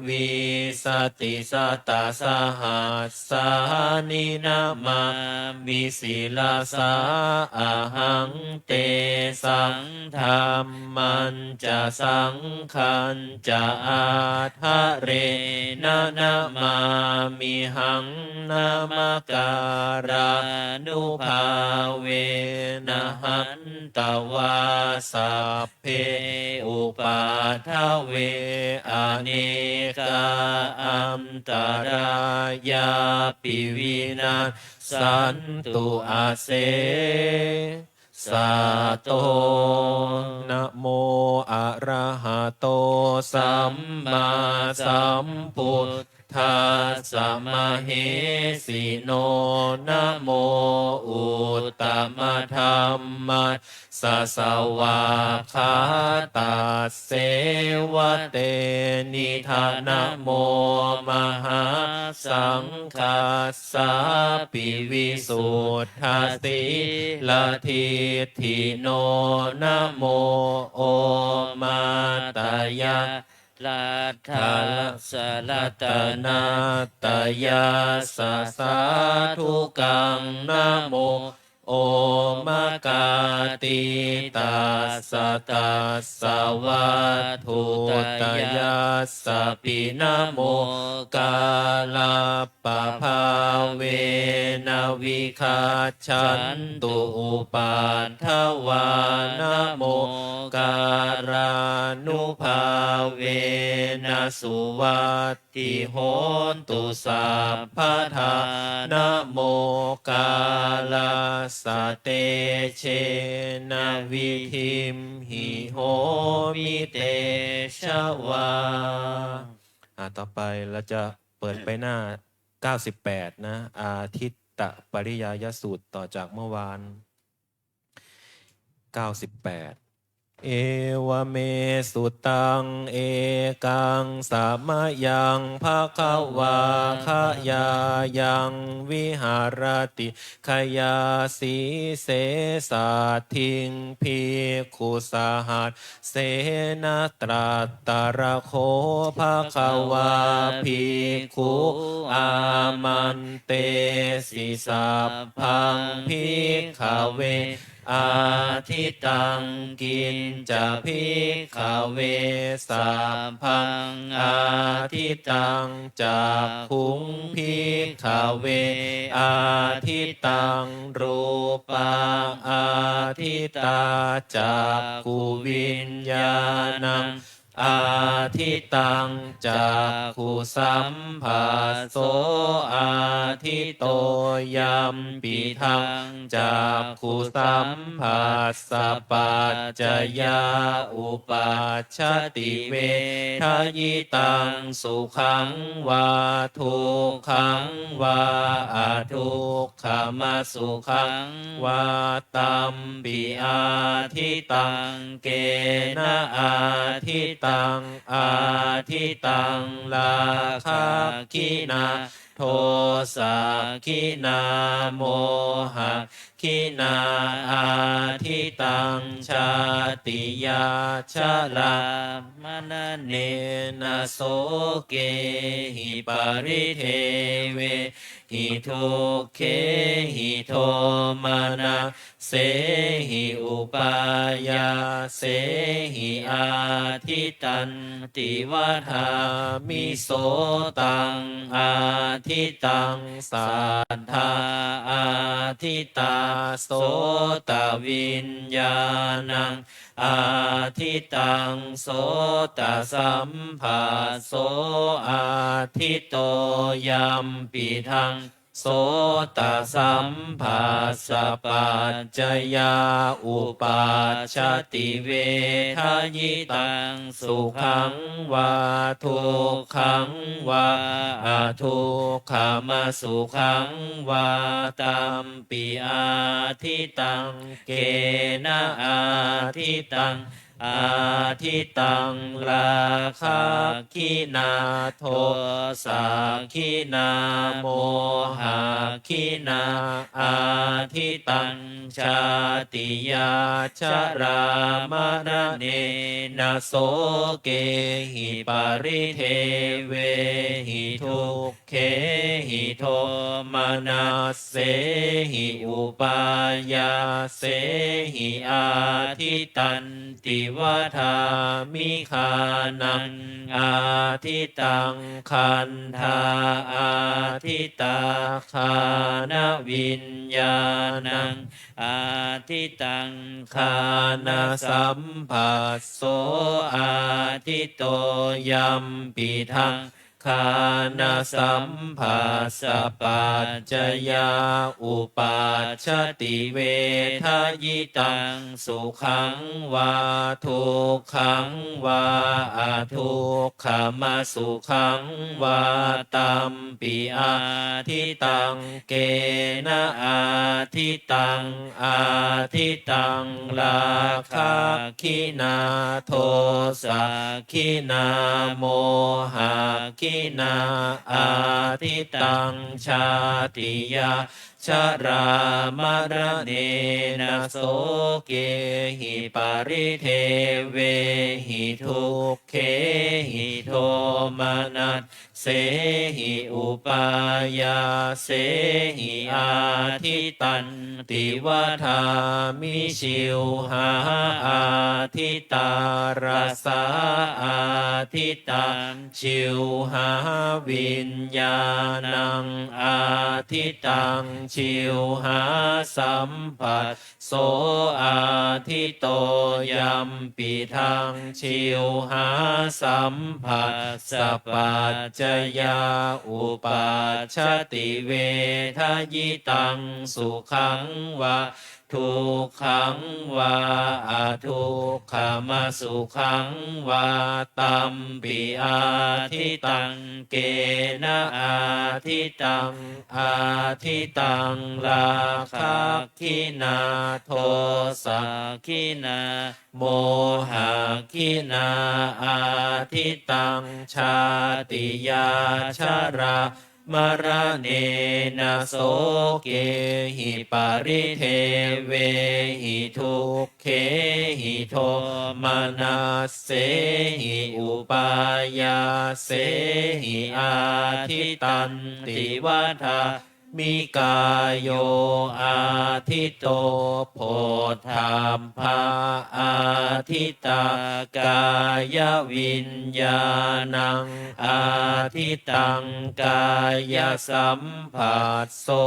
vīsatisatasahassāni namāmi sirasā ahaṃ. Tesaṃ dhammañca saṅghañca ādarena namāmihaṃ. Namakārānubhāvena hantvā sab be upaddave anekā antarāyāpi vinassantu ase sato. Namo arahato sammāsambuddhassa mahesino. Namo uttamadhammassa svākkhātasseva tenidha. Namo mahāsangghas sāpi visuddhasīladiṭṭhino. Namo omātyāraddhassa ratanattayassa sādhukaṃ. Namo omakātītassa tassa vatthuttayassapi. Namo kārappabhāvena vigacchantu upaddavā. Namo kārānubhāvena suvat thi hontu sabbadā. Namo kārassa tejena vidhimhi homi tejavā. อ่า ต่อไปเราจะเปิดไปหน้า เก้าสิบแปด นะ อาทิตตปริยายสูตร ต่อจากเมื่อวาน เก้าสิบแปด Evamesuttaṃ. Ekaṃ samayaṃ bhagavā gayāyaṃ viharati gayāsīse saddhiṃ bhikkhusahassena. Tatra kho bhagavā bhikkhū āmantesi: Sabbaṃ bhikkhave ādittaṃ. Kiñca bhikkhave sabbaṃ ādittaṃ. Cakkhuṃ bhikkhave ādittaṃ, rūpā ādittā, cakkhuviññāṇaṃ ādittaṃ, cakkhusambhasso āditto, yampidaṃ cakkhusamphassapaccayaṃ uppajjati vedayitaṃ sukhaṃ vā dukkhaṃ vā adukkhamasukhaṃ vā, tampi ādittaṃ. Kena ādittaṃ? Ādittaṃ rāgagginā dosagginā mohagginā, ādittaṃ jātiyā jarāmaraṇena sokehi paridevehi dukkhehi domanassehi upāyāsehi ādittanti vadāmi. Sotaṃ ādittaṃ, saddā ādittā, sotaviññāṇaṃ ādittaṃ, sotasambhasso āditto, yampidaṃ sotasambhassapaccayaṃ uppajjati vedayitaṃ sukhaṃ vā dukkhaṃ vā adukkhamasukhaṃ vā, tampi ādittaṃ. Kena ādittaṃ? Ādittaṃ rāgagginā dosagginā mohagginā, ādittaṃ jātiyā jarāmaraṇena sokehi paridevehi duk khehi domanassehi upāyāsehi ādittanti vadāmi. Ghānaṃ ādittaṃ, gandhā ādittā, ghānaviññāṇaṃ ādittaṃ, ghānasambhasso āditto, yampidaṃ ṭhānasamphassapaccayaṃ uppajjati vedayitaṃ sukhaṃ vā dukkhaṃ vā adukkhamasukhaṃ vā tampi ādittaṃ. Kena ādittaṃ? Ādittaṃ rāgagginā dosagginā mohagginā. Ādittaṃ jātiyā jarāmaraṇena sokehi paridevehi dukkhehi domanas sehi upāyāsehi. Ādittanti vadāmi. Jivhā ādittā rasā ādittā jivhāviññāṇaṃ ādittaṃ jivhāsamphas so āditto. Yampidaṃ jivhāsamphassapaccayā uppajjati vedayitaṃ sukhaṃ vā dukkhaṃ vā adukkhamasukhaṃ vā tampi ādittaṃ. Kena ādittaṃ? Ādittaṃ rāgagginā dosagginā mohagginā. Ādittaṃ jātiyā jarāmaraṇena sokehi paridevehi dukkhehi domanassehi upāyāsehi. Ādittanti vadāmi. Kāyo āditto phoṭṭhabbā ādittā kāyaviññāṇaṃ ādittaṃ kāyasamphasso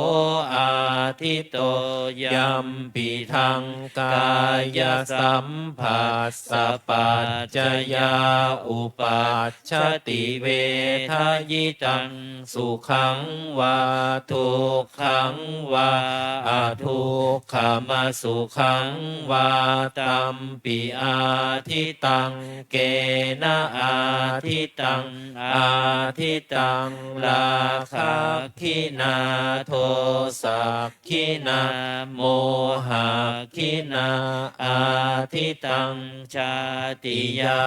āditto. Yampidaṃ kāyasamphassapaccayā uppajjati vedayitaṃ sukhaṃ vā dukkhaṃ vā adukkhamasukhaṃ vā tampi ādittaṃ. Kena ādittaṃ? Ādittaṃ rāgagginā dosagginā mohagginā. Ādittaṃ jātiyā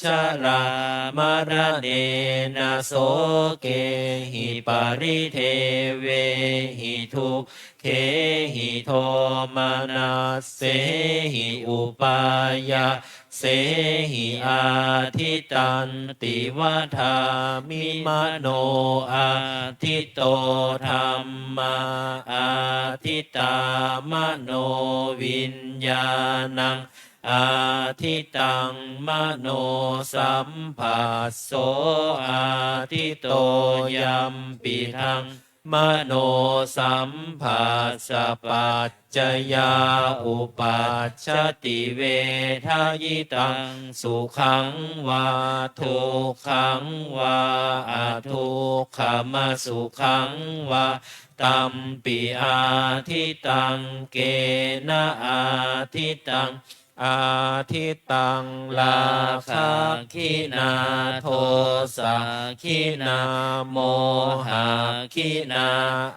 jarāmaraṇena sokehi paridevehi dukkhehi domanassehi upāyāsehi. Ādittanti vadāmi. Mano āditto dhammā ādittā manoviññāṇaṃ ādittaṃ manosamphas so āditto. Yampidaṃ manosamphassapaccayā uppajjati vedayitaṃ sukhaṃ vā dukkhaṃ vā adukkhamasukhaṃ vā tampi ādittaṃ. Kena ādittaṃ? Ādittaṃ rāgagginā dosagginā mohagginā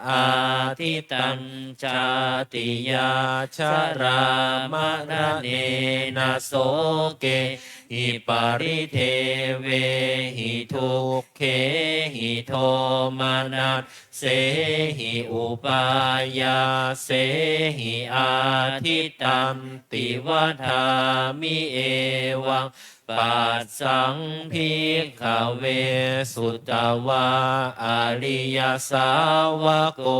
ādittaṃ jātiyā jarāmaraṇena sokehi paridevehi dukkhehi domanas sehi upāyāsehi ādittanti vadāmi. Evaṃ passaṃ bhikkhave sutvā ariyasāvako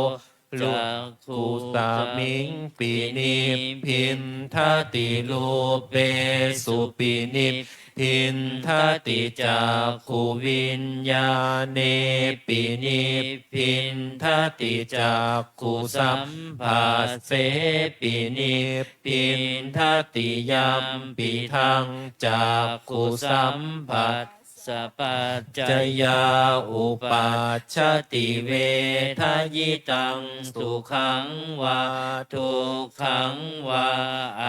cakkhu- smiṃpi nibbindati rūpesupi nib- bindati cakkhuviññāṇepi nibbindati cakkhusamphassepi nibbindati. Yampidaṃ cakkhusamphassa sapaccayā uppajjati vedayitaṃ sukhaṃ vā dukkhaṃ vā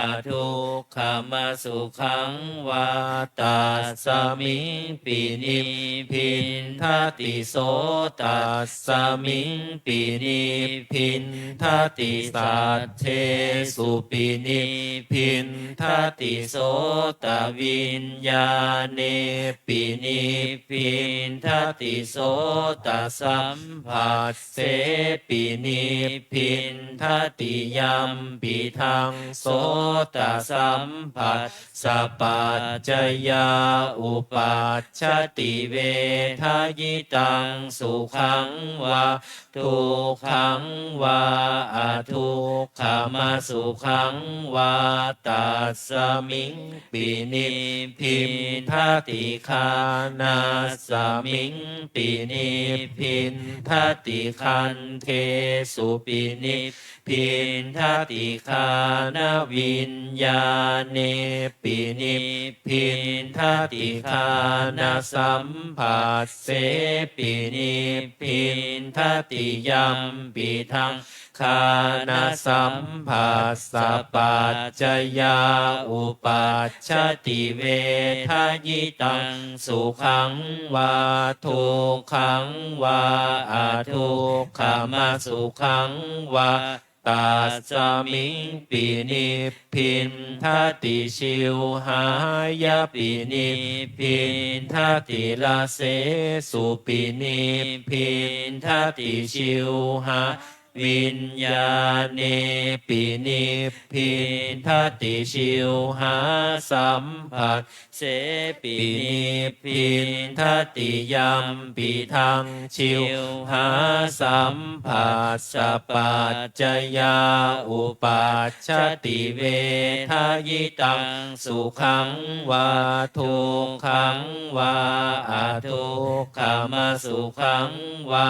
adukkhamasukhaṃ vā, tasmimpi nibbindati. So tasmimpi nibbindati, saccesupi nibbindati, sotaviññāṇepi nibbindati, sotasamphassepi nibbindati. Yampidaṃ sotasamphassapaccayā uppajjati vedayitaṃ sukhaṃ vā dukkhaṃ vā adukkhamasukhaṃ vā, tasmimpi nibbindati. Ghānasmimpi nibbindati, gandhesupi nibbindati, ghānaviññāṇepi nibbindati, ghānasamphassepi nibbindati. Yampidaṃ ghānasamphassapaccayā uppajjati vedayitaṃ sukhaṃ vā dukkhaṃ vā adukkhamasukhaṃ vā, tasmimpi nibbindati. Jivhāyapi nibbindati, rasesupi nibbindati, jivhāviññāṇepi nibbindati, jivhāsamphassepi nibbindati. Yampidaṃ jivhāsamphassapaccayā uppajjati vedayitaṃ sukhaṃ vā dukkhaṃ vā adukkhamasukhaṃ vā,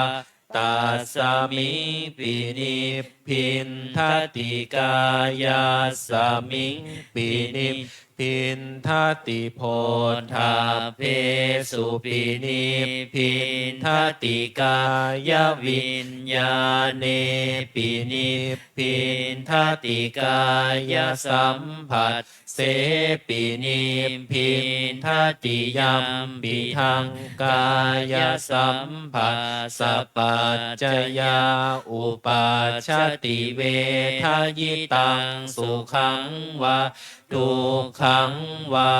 tasmimpi nibbindati. Kāyasmimpi nibbindati, phoṭṭhabbesupi nibbindati, kāyaviññāṇepi nibbindati, kāyasamphas sepi nibbindati. Yampidaṃ kāyasamphassapaccayā uppajjati vedayitaṃ sukhaṃ vā dukkhaṃ vā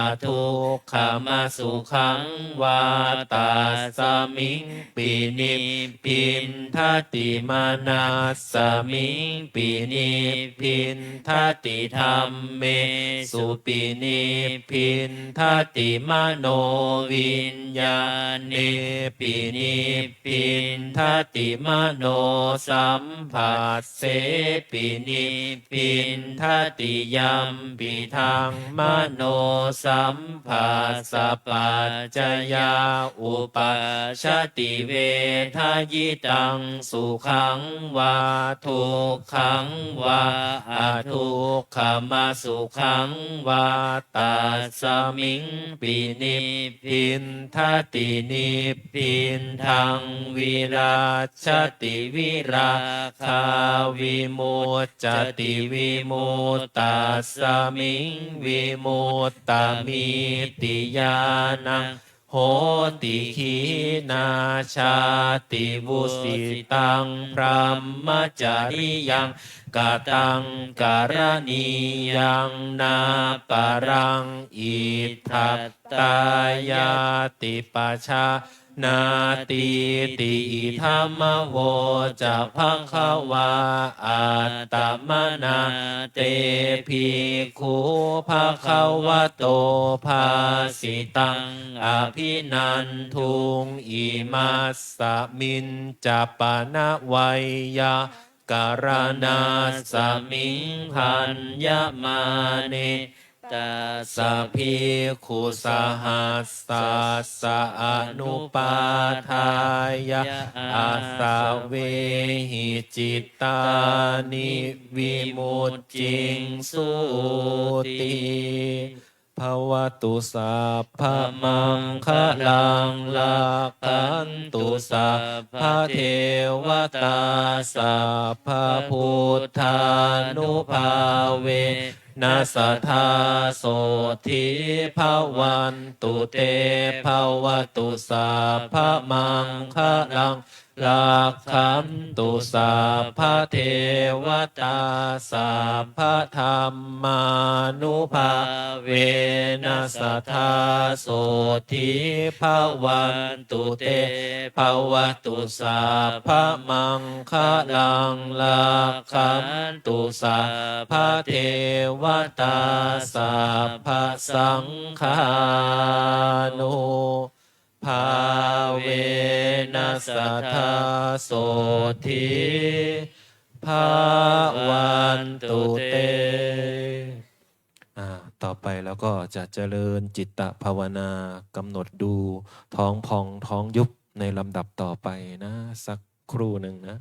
adukkhamasukhaṃ vā, tasmimpi nibbindati. Manasmimpi nibbindati, dhammesupi nibbindati, manoviññāṇepi nibbindati, manosamphassepi nibbindati. Yampidaṃ manosamphassapaccayā uppajjati vedayitaṃ sukhaṃ vā dukkhaṃ vā adukkhamasukhaṃ vā, tasmimpi nibbindati. Nibbindaṃ virajjati, virāgā vimuccati, vimuttasmiṃ vimuttamīti ñāṇaṃ hoti. Khīṇā jāti, vusitaṃ brahmacariyaṃ, kataṃ karaṇīyaṃ, nāparaṃ itthattāyāti pajānātīti. Idamavoca bhagavā. Attamanā te bhikkhū bhagavato bhāsitaṃ abhinanduṃ. Imasmiñca pana veyyākaraṇasmiṃ bhaññamāne tassa bhikkhusahassassa anupādāya āsavehi cittāni vimucciṃsūti. bhavatu sabbamaṅgalaṃ, rakkhantu sabbadevatā, sabbabuddhānubhāvena sadā sotthī bhavantu te. Bhavatu sabbamaṅgalaṃ, rakkhantu sabbadevatā, sabbadhammānubhāvena sadā sotthī bhavantu te. Bhavatu sabbamaṅgalaṃ, rakkhantu sabbadevatā, sabbasaṅghānu bhāvena sadā sotthī bhavantu te. อ่า ต่อไปเราก็จะเจริญจิตตภาวนา กำหนดดูท้องพองท้องยุบในลำดับต่อไปนะ สักครู่หนึ่งนะ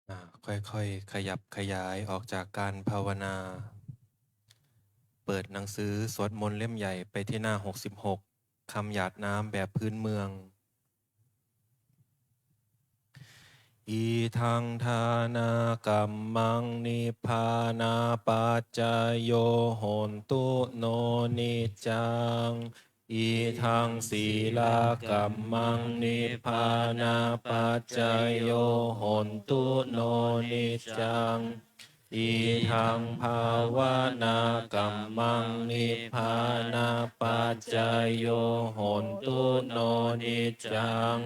อ่า ค่อยๆ ขยับขยายออกจากการภาวนา เปิดหนังสือสวดมนต์เล่มใหญ่ไปที่หน้า หกสิบหก คำหยาดน้ำแบบพื้นเมือง Idaṃ dānakammaṃ nibbānapaccayo hotu no niccaṃ. Idaṃ sīlakammaṃ nibbānapaccayo hotu no niccaṃ. Idaṃ bhāvanākammaṃ nibbānapaccayo hotu no niccaṃ.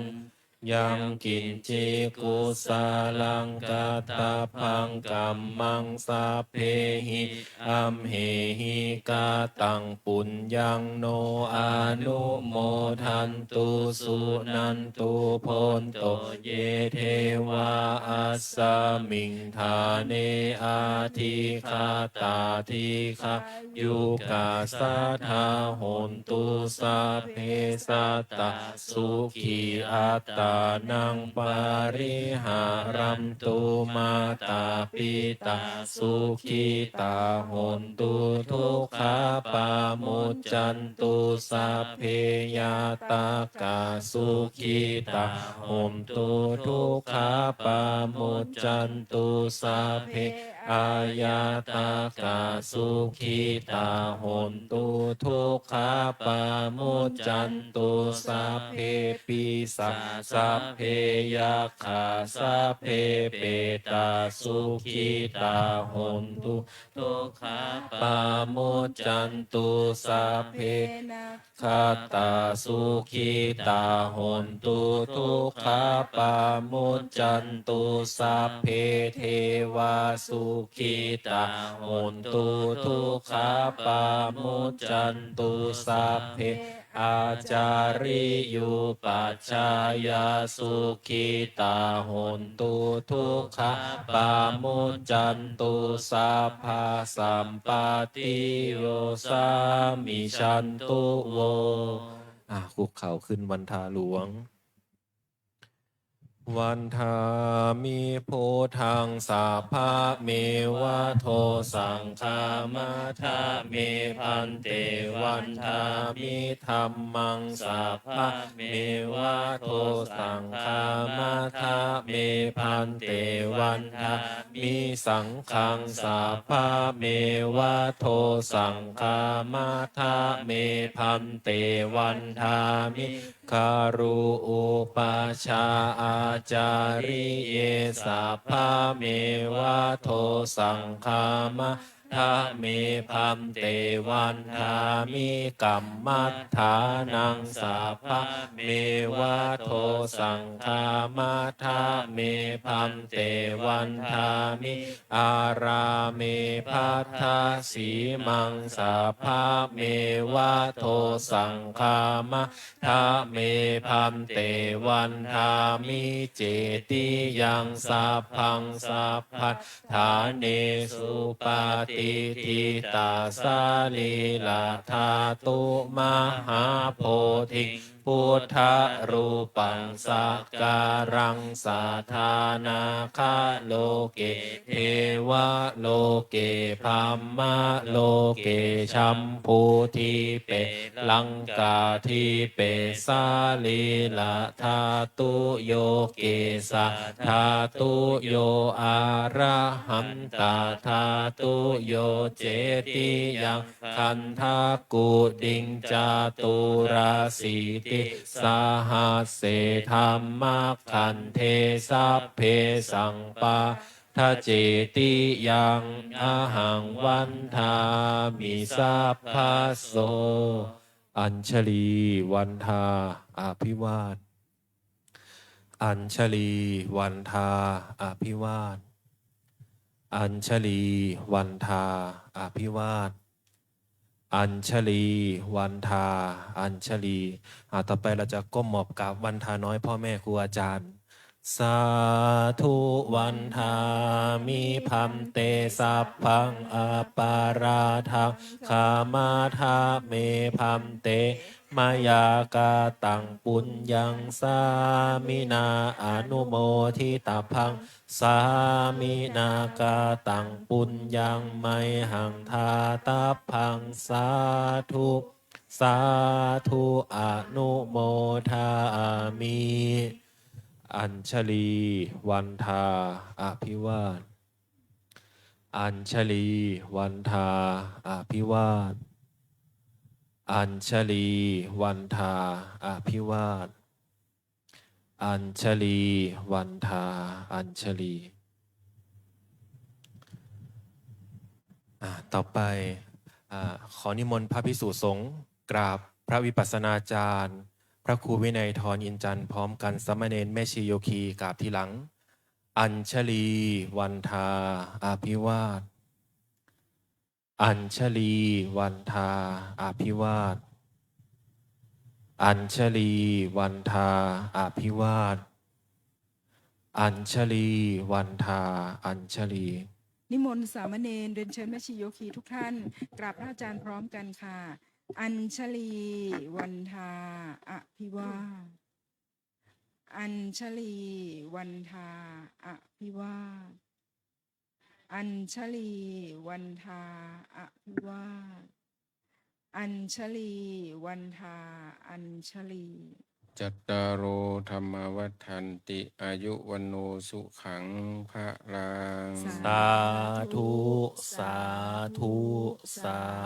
Yaṃ kiñci kusalaṃ kattabbaṃ kammaṃ sabbehi amhehi kataṃ puññaṃ no anumodantu suṇantu bhonto ye devā asmiṃ ṭhāne adhigatā dīghā yukā sadā hontu. Sabbe sattā sukhī attānaṃ pariharantu. Mātā pitā sukhitā hontu dukkhā pamuccantu. Sabbe ñātakā sukhitā hontu dukkhā pamuccantu. Sabbe aññātakā sukhitā hontu dukkhā pamuccantu. Sabbe pisā sabbe yakkhā sabbe petā sukhitā hontu dukkhā pamuccantu. Sabbe nakkhattā sukhitā hontu dukkhā pamuccantu. Sabbe devā sukhitā hontu dukkhā pamuccantu. Sabbe ācariyupajjhāyā sukhitā hontu dukkhā pamuccantu. Sabbā sampattiyo samijjhantu vo. อ่า คุกเข่าขึ้นวันทาหลวง Vandāmi buddhaṃ sabbameva dosaṃ khamatha me bhante. Vandāmi dhammaṃ sabbameva dosaṃ khamatha me bhante. Vandāmi saṅghaṃ sabbameva dosaṃ khamatha me bhante. Vandāmi guru upajjhāyācariye sabbameva dosaṃ khamatha me bhante. Vandāmi kammaṭṭhānaṃ sabbameva dosaṃ khamatha me bhante. Vandāmi ārāme bhaddasīmaṃ sabbameva dosaṃ khamatha me bhante. Vandāmi cetiyaṃ sabbaṃ sabbadhānesu patiṭṭhitā sarīradhātu mahābodhiṃ buddharūpaṃ sakkāraṃ sadā nāgaloke devaloke brahmaloke jambudīpe laṅkādīpe sarīradhātuyo kesādhātuyo arahantāthātuyo cetiyaṃ gandhakuṭiṃ caturāsītisahasсе dhammakkhandhe sabbesaṃ paṭṭhacetiyaṃ ahaṃ vandāmi sabbaso. Añjalī vandā abhivād. Añjalī vandā abhivād. Añjalī vandā abhivād. Añjalī vandā añjalī. อ่า ต่อไปเราจะก้มหมอบกราบวันทาน้อยพ่อแม่ครูอาจารย์ Sādhu vandāmi bhante, sabbaṃ aparādhaṃ khamatha me bhante, mayā kataṃ puññaṃ sāminā anumoditabbaṃ, sāminā kataṃ puññaṃ mayhaṃ dātabbaṃ, sādhu sādhu anumodāmi. Añjalī vandā abhivād. Añjalī vandā abhivād. Añjalī vandā abhivād. Añjalī vandā añjalī. อ่า ต่อไป อ่า ขอนิมนต์พระภิกษุสงฆ์กราบพระวิปัสสนาจารย์ พระครูวินัยทร อินจันทร์ พร้อมกัน สามเณรแม่ชีโยคีกราบทีหลัง Añjalī vandā abhivād. Añjalī vandā abhivād. Añjalī vandā abhivād. Añjalī vandā añjalī. นิมนต์สามเณรเรียนเชิญแม่ชีโยคีทุกท่าน กราบพระอาจารย์พร้อมกันค่ะ Añjalī vandā abhivād. Añjalī vandā abhivād. Añjalī vandā abhivād. Añjalī vandā añjalī. Cattāro dhammā vaḍḍhanti, āyu vaṇṇo sukhaṃ balaṃ. Sādhu, sādhu, sādhu.